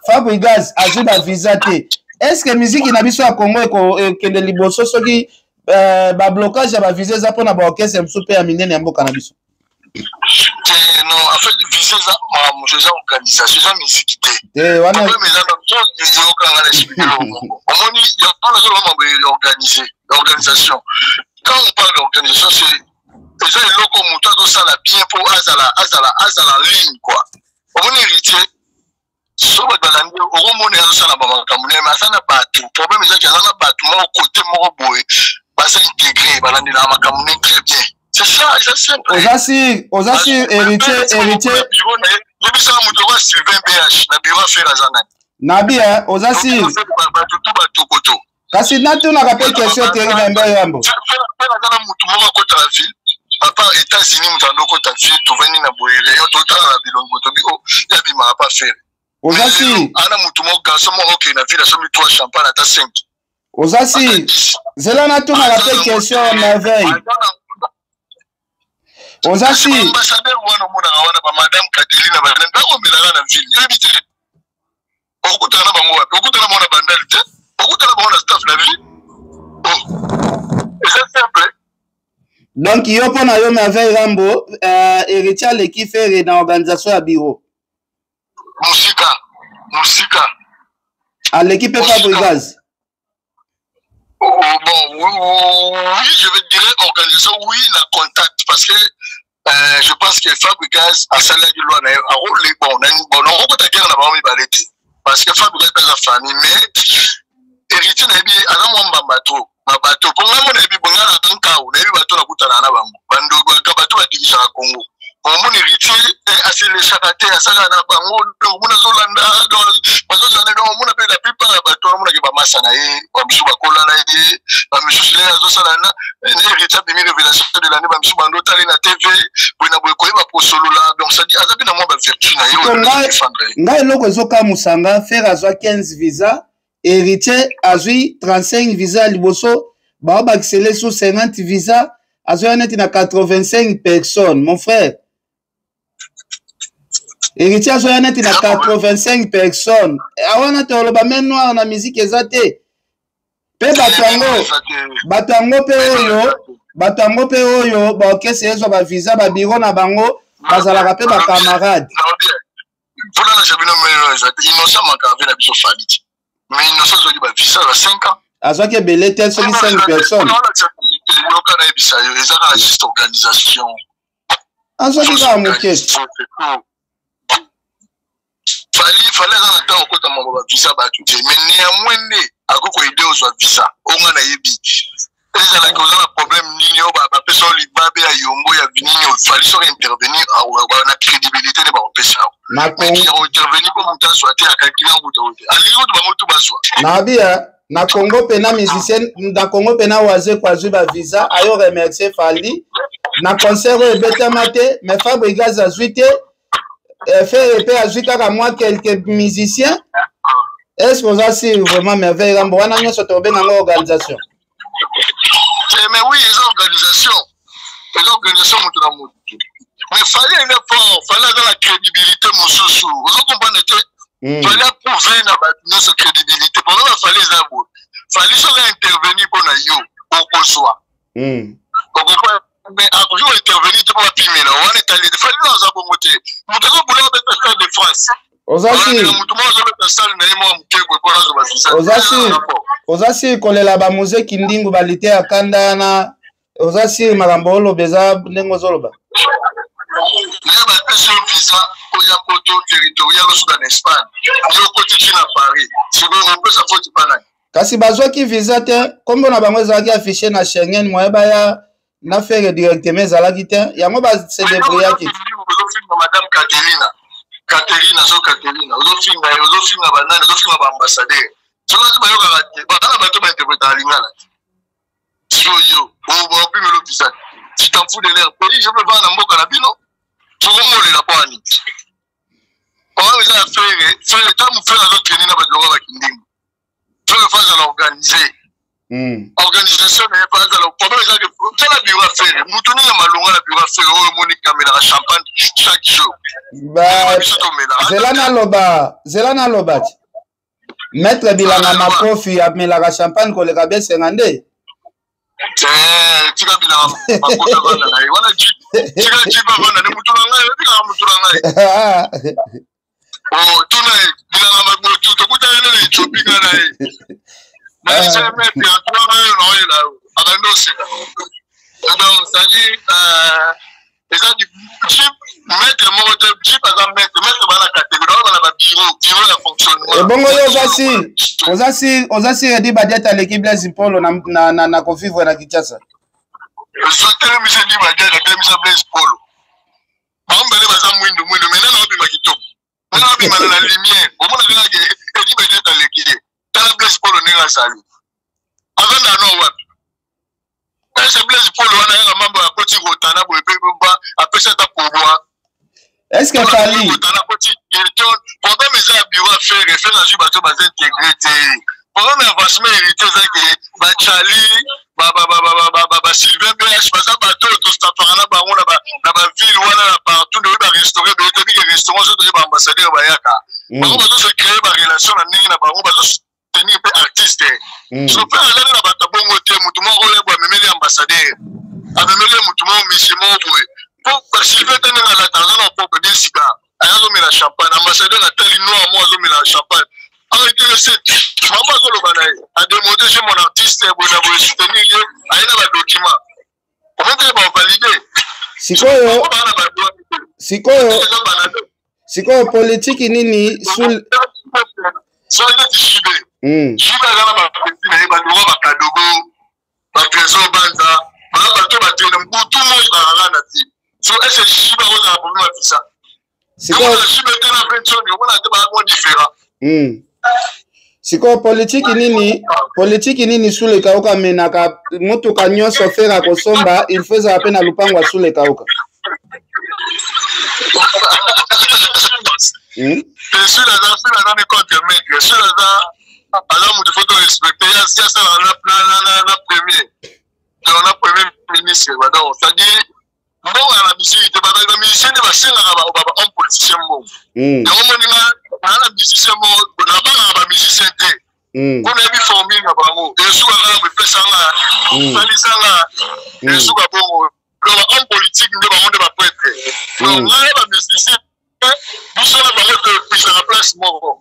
Fabregas azwi bavisa te. Est ce que miziki na biso ya Congo ekende liboso soki bablocage ya bavisa eza mpona baorchestre mosusu mpe ya minene ya mboka na biso? Te, non, en fait visa eza makambo mosusu, eza organisation, eza musique te. Te wana. Problème eza na yokanga na explique eloko moko. Omoni yango nazoloba mambo ya organiser, organisation. Quand on parle d'organisation, c'est eza eloko moto azosala bien mpo azala en ligne quoi. Omoni Héritier, so bato balandi, okomona azosala bamakambo naye, aza na bato. Problème ezaki aza na bato moko kote moko boye baza intégré, balandelaka makambo ne très bien. C'est ça, eza simple. Oza si Héritier. Yebisaka moto oka Sylvain BH na bureau affaire aza nani? Nabi oza si. Bato tu batokoto. Kasi natunaka mpe question te na mbe yambo. Aza na motu moko akota na ville papa États-Unis, moto ando okota ville, tovandi na boye rayon, totala na bilongi botobi o yabimaka pa Ferre. Oza si. Ana motu moko, garçon moko okende na ville, asombi 3 champagne ata 5. Oza si, zela natunaka mpe question. Merveille, oza si. Ambassadeur wana omonaka wana, bamadame Caterine, banani bakomelaka na ville, yoyebi te. Okutana na bango wapi? Okutana bango na Bandali te, okutana bango na staff na ville. Oh, eza simple. Donc yo, mpo na yo, Merveille Rambo, Héritier aleki Ferre na organisation ya bureau? Mosika, mosika. Aleki mpe Fabregas? Oh, bon, oui, je vais dire organisation, oui, la contact, parce que je pense que Fabregas asalaki loi na ye arole. Bon, bon, nakokota guerre na bango mibale te, parce que Fabregas mpe aza famille, mais Héritier nayebi aza mwa mbamba trop na bato. Mpo ngai mo nayebi bo ngai na nkau, nayebi bato nakutana na bango, bandoka, bato badirijaka Congo. Omoni Héritier aselesaka te, asalaka na bango. Donc omona azolanda, bazozala. Donc omona mpe la plupart ya bato omonaki bamasa na ye, bamisusu bakola na ye, bamisusu ye azosala na Héritier abimi révélation de l'année, bamisusu bando otali na TV boye na boye, koyeba kosolola. Donc sadi aza mpe na mwa bavertu na ye oyo défendre ye. Ngai eloko ezokamusa nga, Ferre azwa 15 visa, Héritier azwi 35 visa ya liboso, baobakisele so 50 visa, azoya neti na 85 personnes. Mon frère, Héritier azoya neti na 85 personnes awana, toloba main noire na musique eza te. Mpe bato yango mpe oyo, bato yango mpe oyo baorchestre ezwa bavisa, babiro na bango bazalaka mpe bacamarade. Mpona na sabino melo eza te. Innocent Makave na biso Fally te. Mais Innocent azwaki ba visa ya 5 ans. Azwaki ebele te, soki 5 personnes. Yoka nayebisa yo, eza kaka juste organisation. Azwaki kaka moke. Fally, Fally aza na ntango okota mambo ba visa bato te, mais néanmoins nde akoki koyede ozwa visa. Oyo nga nayebi, ezalaki oza na problème nini oyo bapesa yo libabe ya yombo ya nini, Fally soki intervenir na crédibilité nde bakopesa yo. Intervenir mpo moto azwa te, akakili yango kuta te, alingi kutu bango tu bazwa. Nabia na Congo pena musicien na Congo pena Wazekwa azwi ba visa, ayo remercier Fally na concert oyo ebetama te, mais Fabregas azwi te, Ferre mpe azwi kaka mwa quelques musiciens. Est ce que oza sur vraiment Merveille Rambo wana nyonso tobenga yango organisation? Mais oui, eza organisation, eza organisation moto na moto. Mais Fally ene fort, Fally aza na crédibilité mosusu, ozo comprendre te. Fally aprouve na bato nyonso crédibilité. Problème ya Fally eza boye: Fally soki intervenir mpo na yo, okozwa. Okopa, mais akoki kointervenir te mpo bapimela wana etali te. Fally no aza bongo te. Moto azobula abeta Stade de France. Oza si moto moko azobeta sale na ye mwa moke boye mpo azwa bavisa. Oza si, oza si kolela bamuzeki ndingu balite ya kanda wana. Oza si makambo oloba eza ndenge ozoloba? Nde bapesi yo visa oya poto territorial, osuka na Espagne, yo okoti ti na Paris, sikoyo opesa foti mpa nani? Kasi bazwaki visa te, nkombo na bango ezalaki affiché na Schengen, moye baya na Ferre directement ezalaki te, yango base débrouillaki. Ozofinga madame Katerina, Katerina, so Katerina ozofinga ye, ozofinga banani, ozofinga baambassadeur, soki bato bayokaka te, bana bato bainterpretaka lingala te. Sikoyo obimelo visa, tu t'en fous de leur pays. Je peux vanda na mboka na bino, tokomolela mpo ani problème eza ya Ferre. Ferre, ntango Ferre azotraine na bato lokola bakindingu, Ferre faut azala organise. Organisation na ye faut azala. Problème eza ke tala bureau ya Ferre, mutu nini ya malonga na bureau ya Ferre oyo omoni kamelaka champagne chaque jour? Biso tomelaka. Zela naloba, zela naloba ti maître Bilanga Makofi amelaka champagne koleka Besenga nde. Tika Bilanga Makofi avanda na ye wana, tika jipe avanda nde mutu na ngai, otikaka mutu na ngai. Oh, tuna ye Bilanga Makofi, tokutani nde na Ethiopie nga na ye. Naise maître atuna ngai oyo naoyela yo, abandi oseka. Donc c'est-à-dire eza jeep maître moko te, jeep aza maître, maître bana catégorie oyo bana babureau, bureau ya fonctionnement. Ebongo yo oza si, oza si, oza si Edi Badiata aleki Blaise Mpolo na kovivre na Kinshasa? Ozotelemisa Edi Badiata, atelemisa Blaise Polo, bango mbele baza mwindu mwindu, mai nana obima kitoko, nana obima na lumière, omona kaka ke Edi Badiata aleki ye. Tala Blaise Polo ndenge azali, avanda no wapi? Ese Blaise Polo wana yaka mambo akoti kotana boye mpe apesi ata pourboire. Est ce que Fally kotana akoti Hilton. Problème eza ya bureau ya Ferre. Ferre azwi bato baza intégré te. Problème ya avancement hérité eza ke bachali, baSylvain BH baza bato oyo tostafaka na bango na baville wana na partout, nde oyebi barestaurant ebele, toyebi ke restaurant so toyebi baambassadeur bayaka, bango bazose créer barelation na ndenge na bango, bazo tenir mpe artiste. So mpe azali na bato bongo te. Motu moko oyo boye amemeli ambassadeur, amemeli ye motu moko, monsieur moko boye, po baSylvain te ndenge alata, aza na propre bien sika, aya azomela champagne, ambassadeur atali noir mo azomela champagne, aintéressé mama azoloba na ye, ademonte chez mon artiste boye na boye, soutenir ye, aye na badocument omontele bavalide. Sikoyo politiki nini sul Soki neti Jibe, Jibe aza na bapeti na ye, bandoko bakadogo, baTrésor Banza, baza bato batrene butu moi, bakaka na ti so ese Jibe akozala problème ya visa. Sikoyo Jibe te na Bensoni, omona te baa mwa différent. Sikoyo politiki nini Suleka oka amenaka motuka nyonso Ferre akosomba, il faut ezala mpe na lupango ya Suleka oka? Sule aza, Sule aza ne contre maître. Sule aza moto faut to respecte ye, asi asalaka na premier, donc na premier ministre. Donc c'est-à-dire mbongo ya na musique te, bamusicien nde basengaka bahomme politicien mbongo. Yango moninga naa na musicien moko, nabangaka bamusicien te mpo nayebi formule na bango, esuka kaka bepesanga, salisanga, esuka bongo. Donc bahomme politique nde bango nde baprêtre, donc ngai bamusicien biso na bango. Apisaka place moko.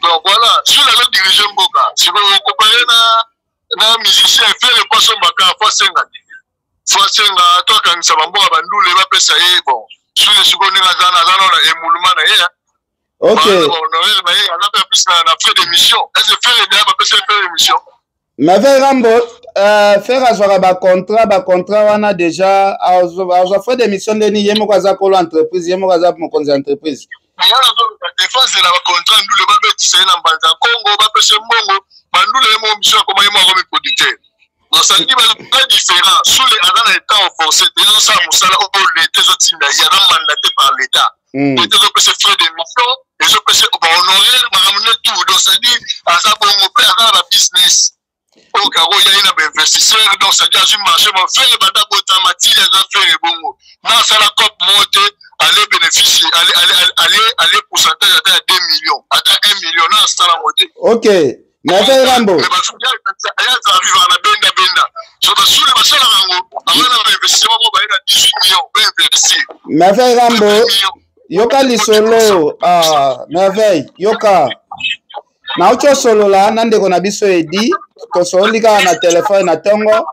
Donc voilà, soki azo dirige mboka sikoyo okompare na musicien Ferre, po asombaka fo asenga te, fo asenga to akangisa bamboka bandule bapesa ye. Bon, soki sikoyo ndenge aza aza nano na émolument na ye. Honoraire na ye aza mpe plus na frais d'émission. Est ce Ferre deya bapesa ye frais d'émission? Merveille Rambo, Ferre azwaka bacontrat, bacontrat wana déjà azwa frais d'émission ndeni? Ye moko aza kolo entreprise, ye moko aza mokonzi ya entreprise. Wana azoluka défense na bacontrat, ndule babetisa ye na mbanza Kongo, bapesa mbongo bandule, ye moko miso akoma, ye moko akomi producteur. Donc ça dit baza différent. Sule aza na état forcé te, azosala mosala oyo leta ezotinda ye, aza mandaté par l'état. Leta ezopesa frais de mission, ezopesa bahonoraire, makambo ne tout. Donc ça dit aza bongo mpe aza na babusiness oyo karo ya ye na bainvestisseur. Donc ça dit azwi marché mo Ferre banda botama tili aza Ferre bongo na asala cope moko te, ale bénéfice, ale pourcentage ata ya 2 millions, ata 1 million, na asala yango te. Ok, Merveille Rambo. Aza vivre na benda benda, so basule basalaka yango, aza na bainvestissement moko baye na 18 millions bainvestir. Merveille Rambo, yoka lisolo. Ah, Merveille, yoka, nauti osolola na ndeko na biso Edi, tosololi kaka na telefone na ntongo,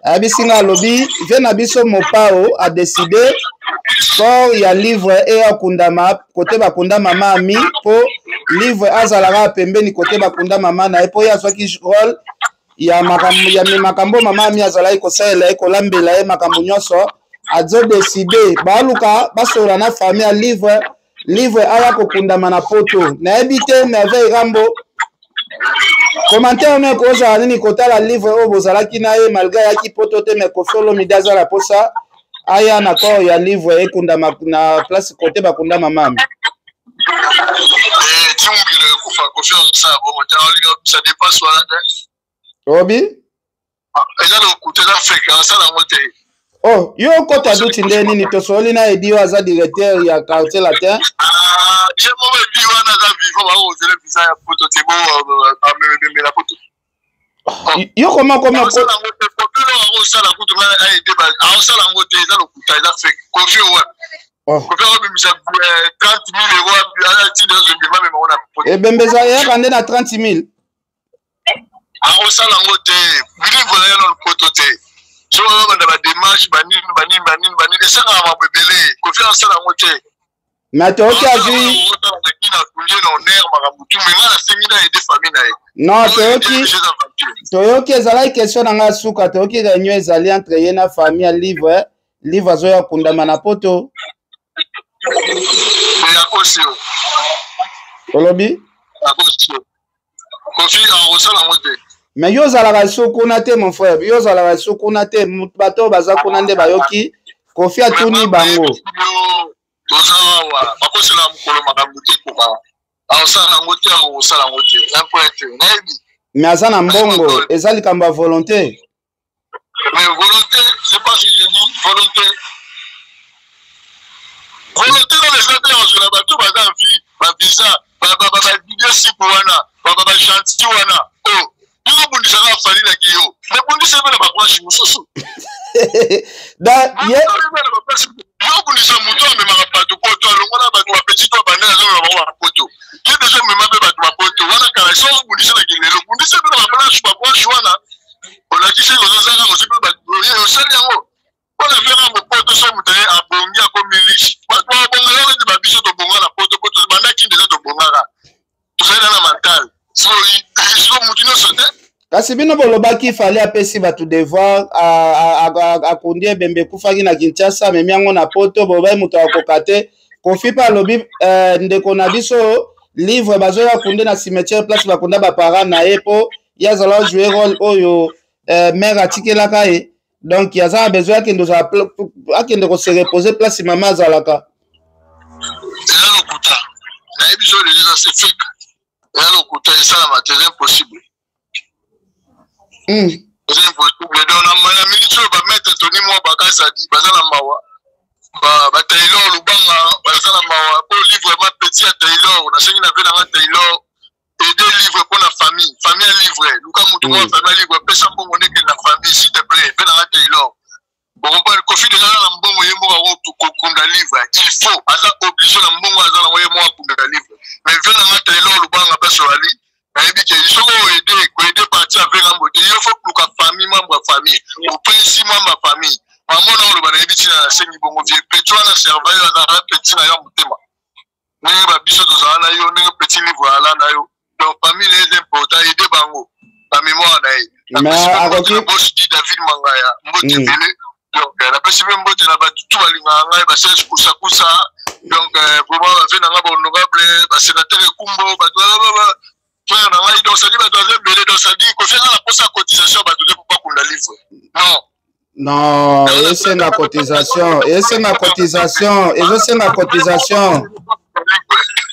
ayebisi nga, alobi vie na biso Mopao adécidé corps ya livre eya kundama kote bakunda mama Ami, mpo livre azalaka pembeni kote bakunda mama na ye, mpo ye azwaki rôle ya makambo ya makambo mama Ami azalaki kosalela ye, kolambela ye, makambo nyonso. Azodécider baluka basolola na famille ya livre, livre aya kokundama na Poto. Nayebi te, Merveille Rambo, commentaire no ekozala nini kotala livre oyo bozalaki na ye, malgré ayaki Poto te, mais Koffi Olomide aza na posa aya na corps ya livre ekundama na place kote bakunda mama Ami. Ti mokili ekufa, Koffi azosala bongo te, alinga ça dépasse wana te. Obi Eza lokuta, eza fake, asala yango te. Oh, yo okota duti nde nini? Tosololi na Edi oyo aza directeur ya Quartier Latin. Je moko Edi wana aza vivant, bakozela visa ya Poto te, bo amemebembe na Poto. Yo koma koma. Akosala yango te. Kofi oyo akosala kutu ngai aide, akosala yango te, eza lokuta, eza fake. Kofi oyo wapi? Kofi akobimisa 30 000 euro, atinda azobima memango na Poto. Ebembe eyaka nde na 30 000? Akosala yango te, livre na ye nano Poto te, so babanda badémarche banini banini banini banini, esangaka mambo ebele. Kofi akosala yango te. Mais toyoki azwi na honneur makambo tu, me ngai nasengi na aide famille na ye. Non, toyoki ezalaki question na ngai suka. Toyoki réunion ezali entre ye na famille ya livre, livre azoya kundama na Poto. Akosi yo. Olobi? Akosi yo, Kofi akosala yango te. Mais yo ozalaka lisusu kuna te, mon frère, yo ozalaka lisusu kuna te. Bato oyo baza kuna nde bayoki Kofi atuni bango. Toza awa, bakosela mokolo makambo te, koka akosala yango te, akosala yango te, un point te, nayebi. Mais aza na mbongo, eza likambo ya volonté. Mais volonté, c'est pas si je dis volonté, volonté nano eza te. Kozwela bato baza vie bavisa, bavideo siku wana, bagentil wana o bino bundisaka Fally na kiyo, mais bundisa mpe na babranche mosusu. Yo bundisa moto amemaka bato Poto, alongola bato bapeti to banda azomema bango bapoto, ye deja omema mpe bato bapoto wana kala. So obundisa na kilelo, bundisa mpe na babranche wana, olakisi ozozanga ozwi mpe bato, osali yango mpona vera mopoto. So moto aye abongi, akomi riche, bato babonga yango neti babiso tobonga na Poto. Po bandaki deja tobongaka, tozali na mental siko motu nyonso te. Kasi bino bolobaki Fally apesi bato devoir, akundi ebembe ekufaki na Kinshasa, amemi yango na Poto, bolobaki moto akoka te. Kofi mpe alobi ndeko na biso livre bazoya kunde na cimetière place bakunda baparent na ye, mpo ye azala jouer rôle oyo mare atikelaka ye. Donc aza na besoin akende ozala, akende kose reposer place mama azalaka. Eza lokuta, nayebi so deja, eza c'est fake, eza lokuta, esalama te, eza impossible. Eza impossible. Donc na minute oyo, bamaître Tony mwa bakazadi baza na mawa, bataylor Lubanga baza na mawa, po livre ma petit ya Taylor, nasengi na ve nanga Taylor aide livre mpo na famille ya livre, luka motu moko, famille ya livre, pesa mbongo ndeke na famille, s'il te plaît, mpe nanga Taylor. Bocomprendre, Kofi deja na mbongo, ye moko akokunda. akunda livre, il faut, aza obligé na mbongo aza nango ye moko akunda livre. Mais vie na nga Taylor Lubanga place oali, nayebi ke soki oede koede parti ya Verambo te, yo fo luka famille, membre ya famille, opesi membre ya famille mamona oloba. Nayebi ntina nasengi bongo, vie petit wana serva yo, azala petit na yo ya motema, ndenge babiso tozala na yo, ndenge petit livre ala na yo. Donc famille na ye eza important, aide bango na mémoire na ye. Napesi boss di David Mangaya mbote ebele. Donc napesi mpe mbote na bato tu balingaka ngai, baserge kusakusa. Donc vraiment bave na ngai, bahonorable, basénateur Ekumbo, bato frère na ngai. Donc sadi bato aza ebele. Donc sadi Kofi aza na posa cotisation bato te mpo bakunda livre, non. Non, esenga cotisation, esenga cotisation, ezosenga cotisation.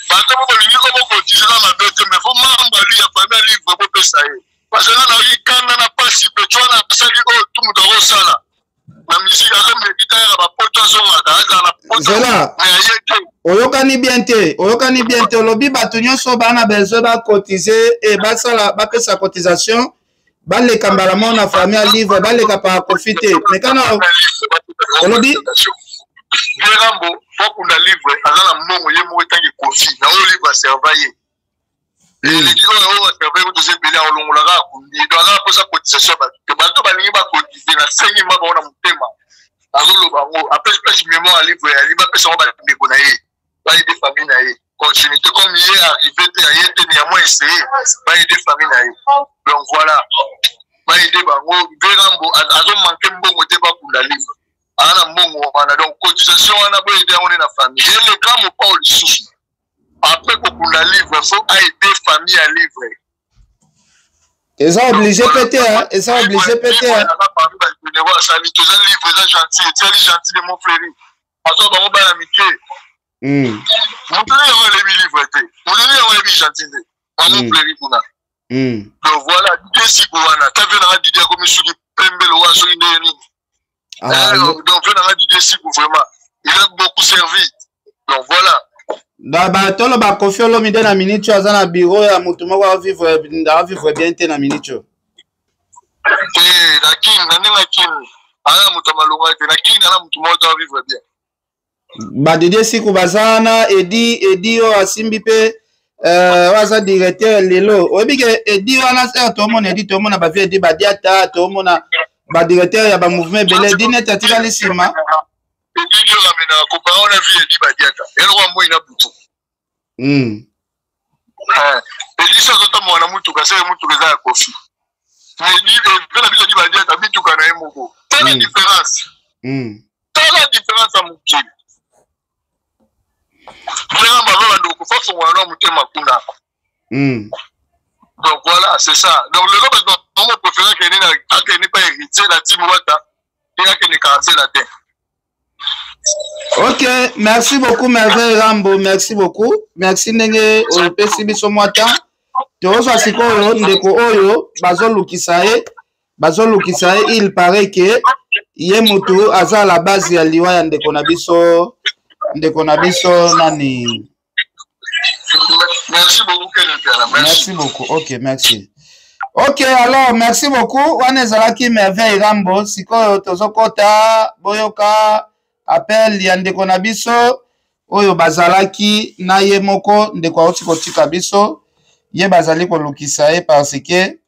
Bato moko olingi ko bokotize na mabe te, mais fo mamba lui ya famille ya livre bopesa ye, parce que nga nayoki kanda na pasi pe wana asali oyo tu moto akosala na misiki, azomekita yaka bapoto, azongaka, azala na poto. Zela, mais aye te. Oyokani bien te, oyokani bien te. Olobi bato nyonso bana besoin bakotize e basala, bapesa cotisation, baleka mbala moko na famille ya livre, baleka pa Kofi te. Mais kana olobi Rambo bakunda livre, aza na mbongo ye moko etangi Kofi na oyo livre aserva ye. Eleki oyo oyo aserva ye kutu eza ebele, akolongolaka akundi. Donc aza na mposa cotisation ya bato te. Bato balingi bakotize, nasengi ma bango na motema, azoloba yango, apesi place mémoire ya livre yali, bapesa yango bandeko na ye, baide famille na ye, continuité comme ye arrivé te, aye te, néanmoins essaye baide famille na ye. Donc voilà, baide bango. Verambo azomanke mbongo te, bakunda livre, aza na mbongo wana. Donc cotisation wana boyede yango nde na famille. Ye le grand mopao lisusu, après kokunda livre, faut aide famille ya livre. Eza obligé pe te, eza obligé pe te. Asali toza livre eza gentil, etiali gentil de mon frère, azwa bango bana mike. Moto nini yango alebi livre te, moto nini yango ayebi gentil te, mamo fleri kuna. Donc voilà, Didie Siko wana ta vie nanga, Didie akomi suki pembe lowa soki ndenge nini. Donc vie nanga Didie Siko, vraiment il a beaucoup servi. Donc voilà. Na batolo Bakofi Olomide na minute oyo aza na bureau ya motu moko, avivre bien te na minute oyo. Te, na Kini, na ndenge ya Kini, aza na moto ya malonga te. Na Kini aza motu moko te avivre bien. Badidie Siku baza wana, Edi oyo asimbi mpe oyo aza directeur lelo. Oyebi ke Edi wana ser, tomona Edi, tomona bavie Edi Badiata, tomona badirecteur ya bamouvement ebele. Edi neti atikali nsima. Edi ndio amenaka kopara wana vie Edi Badiata eloko ya moi na butu. Edi so azotambola na mutuka, seke mutuka eza ya Kofi. Edi na biso Edi Badiata mituka na ye moko. Tala différence, tala différence ya mokili. Vraiment baza bandeko, fafongola na motema kuna. Donc voilà, c'est ça. Donc lelo bato bango préféré akende na akende pa héritier na team Wata te, akende quartier latin. Ok, merci beaucoup Merveille Rambo, merci beaucoup. Merci ndenge opesi biso mwa temps. Tozwa sikoyo ndeko oyo bazolukisa ye, bazolukisa ye. Il paraît que ye motu aza la base ya liwa ya ndeko na biso, ndeko na biso nani. Merci beaucoup, Ken Mpiana. Merci. Merci beaucoup. Ok, merci. Ok, alors merci beaucoup. Wana ezalaki Merveille Rambo. Sikoyo tozokota boyoka appel ya ndeko na biso oyo bazalaki na ye moko, ndeko auti kotika biso, ye bazali kolukisa ye parce que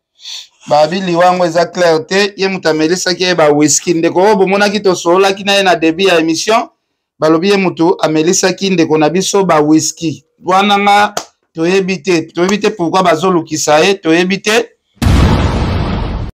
babi liwa yango eza clair te. Ye moto amelisaki ye ba whisky, ndeko oyo bomonaki tosololaki na ye na début ya émission. Balobi ye moto amelisaki ndeko na biso ba whisky wana. Nga toyebi te, toyebi te pourquoi bazolukisa ye, toyebi te.